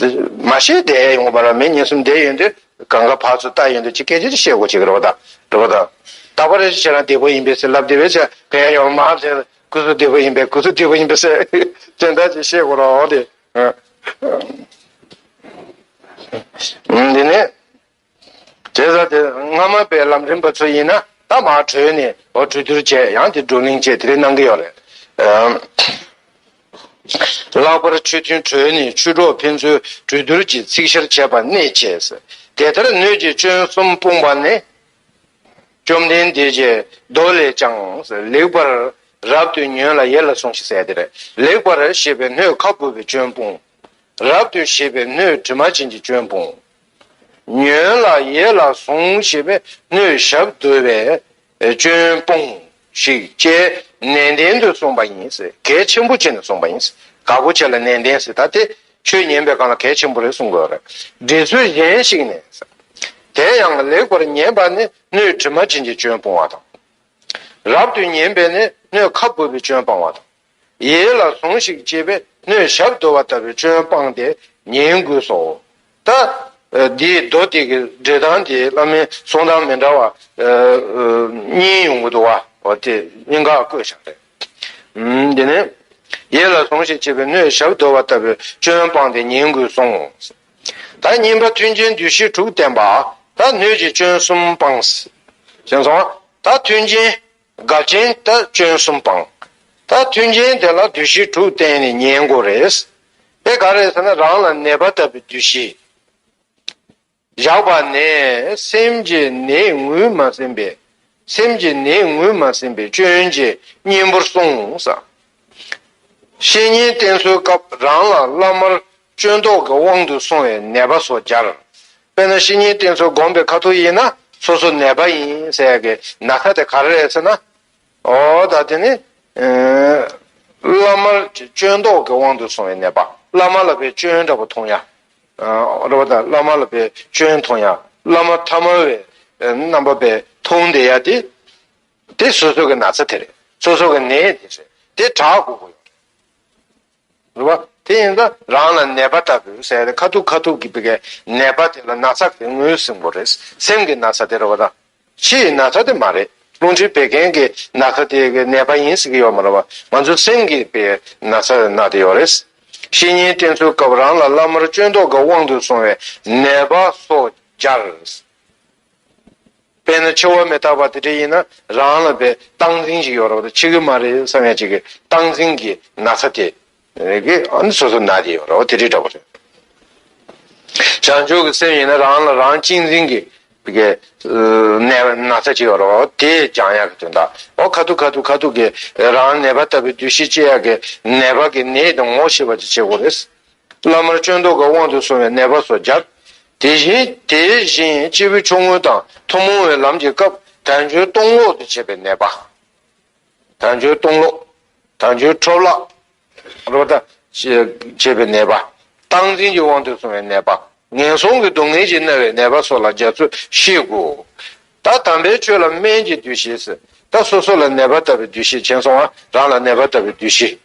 རེད། མ་བཤད་བསྡད་ཡོང་བ་ར། མི་ཉིན་གསུམ་བསྡད་ཡོང་དུས་གང་ག་ཕར་ཚུར་ལྟ་ཡོང་དུས་ཅིག་སྐད་ཆ་ཅིག་བཤད་དགོས་ཅིག་རེད་པ་ད། རེད་པ་ད། རྟག་པར་ཁྱེད་རང་བདེ་པོ་ཡིན་པས་ཟེར་ལབ་བསྡད་པས་ཟེར། ག་ཡ་ཡོང་མ་ཟེར། སྐུ་གཟུགས་བདེ་པོ་ཡིན་པས། སྐུ་གཟུགས་བདེ་པོ་ཡིན་པས་ཟེར། དོན་དག་ཅིག་བཤད་དགོས་རེད་དེ། འདི་ནས། དེ་ལྟར་དེ་སྔ་མ་པའི་ལམ་རིམ་པ་ཚོ་ཡིན་ན་ད་མར་གྲོལ་ནས་འོ་གྲོས་བསྡུར་བྱས། ཡང་དེ་བགྲོ་གླེང་བྱས། དེ་རིང་གནང་གི་ཡོད་རེད། ལྷག་པར་ཆོས་མཐུན་གྲོལ་ནས་ཆོས་གྲོགས་ཕན་ཚུན་གྲོས་བསྡུར་གྱིས་ཚིག་བཤེར་བྱས་པ་གནད་ཆེ། དེ་ལྟར་སྣོད་ཀྱི་སྐྱོན་གསུམ་སྤོང་བ་ནི། བཅོམ་ལྡན་འདས་ཀྱི་མདོ་ལས་ཀྱང་ལེགས་པར་རབ་ཏུ་ཉོན་ལ་ཡིད་ལ་ཟུངས་ཤིག་ཟེར་དེ་རེད། ལེགས་པར་ཤེས་པས་སྣོད་ཁ་སྦུབ་པའི་སྐྱོན་སྤོང་། རབ་ཏུ་ཤེས་པས་སྣོད་དྲི་མ་ཅན་གྱི་སྐྱོན་སྤོང་། ཉོན་ལ་ཡིད་ལ་ཟུངས་ཤེས་པས་སྣོད་ཞབས་རྡོལ་བའི་སྐྱོན་སྤོང་ཞིག་ཅེས་ནན་ཏན་དུ་གསུངས་པ་ཡིན། གལ་ཆེན་པོ་བྱས་ནས་གསུངས་པ་ཡིན། དགའ་པོ་བྱས་ལ་ནན་ཏན་ཟེར། ད་དེ་ཆོས་ཉན་པའི་སྒང་ལ་གལ་ཆེན་པོ་རེད་གསུང་དགོས་རེད། འབྲི་ཚུལ་གཞན་ཞིག་ནས། དེ་ཡང་ལེགས་པར་ཉན་པ་ནི་སྣོད་དྲི་མ་ཅན་གྱི་སྐྱོན་སྤོང་བ་དང་། རབ་ཏུ་ཉན་པས་ནི་སྣོད་ཁ་སྦུབ་པའི་སྐྱོན་སྤང་བ་དང་། ཡིད་ལ་ཟུངས་ཤིག་ཅེས་པས་སྣོད་ཞབས་རྡོལ་བ་ལྟ་བུའི་སྐྱོན་སྤངས་ཏེ་ཉན་དགོས་སོ། ད་ འདིའི་མདོ་དེ་གི་འགྲེལ་སྟངས་དེ་བླ་མའི་གསུང་སྟངས་མི་འདྲ་བ་གཉིས་ཡོང་གི་འདུག་བ། འོ་དེ་གཉིས་ཀ་བཀོད་བཞག་རེད། འདི་ནི། ཡིད་ལ་ཟུངས་ཤིག་ཅེས་པའི་སྣོད་ཞབས་རྡོལ་བ་ལྟ་བུའི་སྐྱོན་སྤངས་ཏེ་ཉན་དགོས་གསུངས། ད་གཉིས་པ་མཐུན་རྐྱེན་འདུ་ཤེས་དྲུག་བསྟེན་པ། ད་སྣོད་ཀྱི་སྐྱོན་གསུམ་སྤངས། ཞེས་སོང་། ད་མཐུན་རྐྱེན། འགལ་རྐྱེན་ད་སྐྱོན་གསུམ་སྤངས། ད་མཐུན་རྐྱེན་དེ་ལ་འདུ་ཤེས་དྲུག་བསྟེན་ནས་ཉན་དགོས་རེད། དེ་ག་རེ་ཟེར་ན་རང་ལ་ནད་པ་ལྟ་བུའི་འདུ་ཤེས། བཞག་པ་ནས་སེམས་ཀྱི་ནད་ངོས་མ་ཟིན་པའི། སེམས་ཀྱི་ནད་ངོས་མ་ཟིན་པའི་སྐྱོན་གྱི་གཉེན་པོར་གསུངས་ས། བཤེས་གཉེན་བསྟེན་ཚུལ་སྐབས་རང་ལ་བླ་མར་སྐྱོན་རྟོག་གི་དབང་དུ་སོང་བའི་ནད་པ་སོགས་སྦྱར། དཔེར་ན་བཤེས་གཉེན་བསྟེན་ཚུལ་སྒོམ་པའི་ཁ་ཐུག་ཡིན་ན་སོ་སོ་ནད་པ་ཡིན་ཟེར་ཡ་གི་ན་ཚ་དེ་ག་རེ་རེད་ཟེར་ན། འོ་ད་དེ་ནི། ཨེ། བླ་མར་སྐྱོན་རྟོག་གི་དབང་དུ་སོང་བའི་ནད་པ། བླ་མ་ལ་བའི་སྐྱོན་འདྲ་པོ་མཐོང་ཡ། ཨ། རེད་པ། ད་བླ་མ་ལ་བའི་སྐྱོན་མཐོང་ཡ། བླ་མ་ཐ་མལ་བའི་རྣམ་པ་བའི་མཐོང་བསྡད་ཡ་དེ། དེ་སོ་སོ་གི་ན་ཚ་དེ་རེད། སོ་སོ་གི་ནད་དེ་རེད། དེ་དྲག་དགོས་ཀྱི་ཡོད་རེད། རེད་པ། དེ་ཡིན་ཙང་རང་ལ་ནད་པ་ལྟ་བུ་ཟེར་ཏེ་ཁ་ཐུག་ཁ་ཐུག་གི་བི་གའི་ནད་པ་དེ་ལ་ན་ཚ་དེ་ངོས་ཟིན་དགོས་རེད། སེམས་ཀྱི་ན་ཚ་དེ་རེད་པ། ད་ཕྱི་ཡི་ན་ཚ་དེ་མ་རེད། རླུང་མཁྲིས་བད་ཀན་གྱི་ན་ཚ་དེ་གི་ནད་པ་ཡིན་ཟེར་གྱི་ཡོད་མ་རེད་པ། ང་ཚོ་སེམས་ཀྱི་བའི་ན་ཚ་ན་དེ་ཡོད་རེད། བཤེས་གཉེན་བསྟེན་ཚུལ་སྐབས་རང་ལ་བླ་མར་སྐྱོན་རྟོག་གི་དབང་དུ་སོང་བའི་ནད་པ་སོགས་སྦྱར། དཔེར་ན་འཆི་བ་མི་རྟག་པ་དེ་འདྲ་ཡིན་ན་རང་ལ་བའི་སྟངས་འཛིན་ཞིག་ཡོད་རེད་པ། འཆི་གི་མ་རེད་བསམ་ཡ་ཅིག་གི་སྟངས་འཛིན་གྱི་ན་ཚ་དེ་གི་ཨ་ནི་སོ་སོ་ན་དེ་ཡོད་རེད་པ། དེ་འདྲའི་འདྲ་པོ་རེད། བྱང་ཆུབ་ཀྱི་སེམས་ཡིན་ན་རང་ལ་རང་གཅེས་འཛིན་གྱི་གི་ནད་ན་ཚ་ཅིག་ཡོད་རེད་པ། དེ་སྦྱང་ཡ་གི་དོན་དག་འོ་ཁ་ཐུག་ཁ་ཐུག་ཁ་ཐུག་གི་རང་ནད་པ་ལྟ་བུའི་འདུ་ཤེས་སྐྱེ་ཡ་གི་ནད་པ་གི་ནད་དེ་ངོ་ཤེས་པ་ཅིག་བྱེད་དགོས་རེད། བླ་མར་སྐྱོན་རྟོག་གི་དབང་དུ་སོང་བའི་ནད་པ་སོགས་སྦྱར། དེ་བཞིན་དེ་བཞིན་སྐྱེས་བུ་མཆོག་དངོས་དང་ཐུན་མོང་བའི་ལམ་གྱི་སྐབས་དལ་འབྱོར་སྟོང་ལོག་ཏུ་བྱེད་པའི་ནད་པ། དལ་འབྱོར་སྟོང་ལོག་དལ་འབྱོར་འཕྲོ་བརླག་རོ་ད་བྱེད་པའི་ནད་པ། སྟངས་འཛིན་གྱི་དབང་དུ་སོང་བའི་ནད་པ། ངན་སོང་གི་སྡུག་བསྔལ་གྱིས་མནར་བའི་ནད་པ་སོགས་ལ་སྦྱར་ཚུལ་ཤེས་དགོས། ད་དམ་པའི་ཆོས་ལ་སྨན་གྱི་འདུ་ཤེས་ཟེར། ད་སོ་སོ་ལ་ནད་པ་ལྟ་བུའི་འདུ་ཤེས་བྱས་སོང་བ། རང་ལ་ནད་པ་ལྟ་བུའི་འདུ་ཤེས།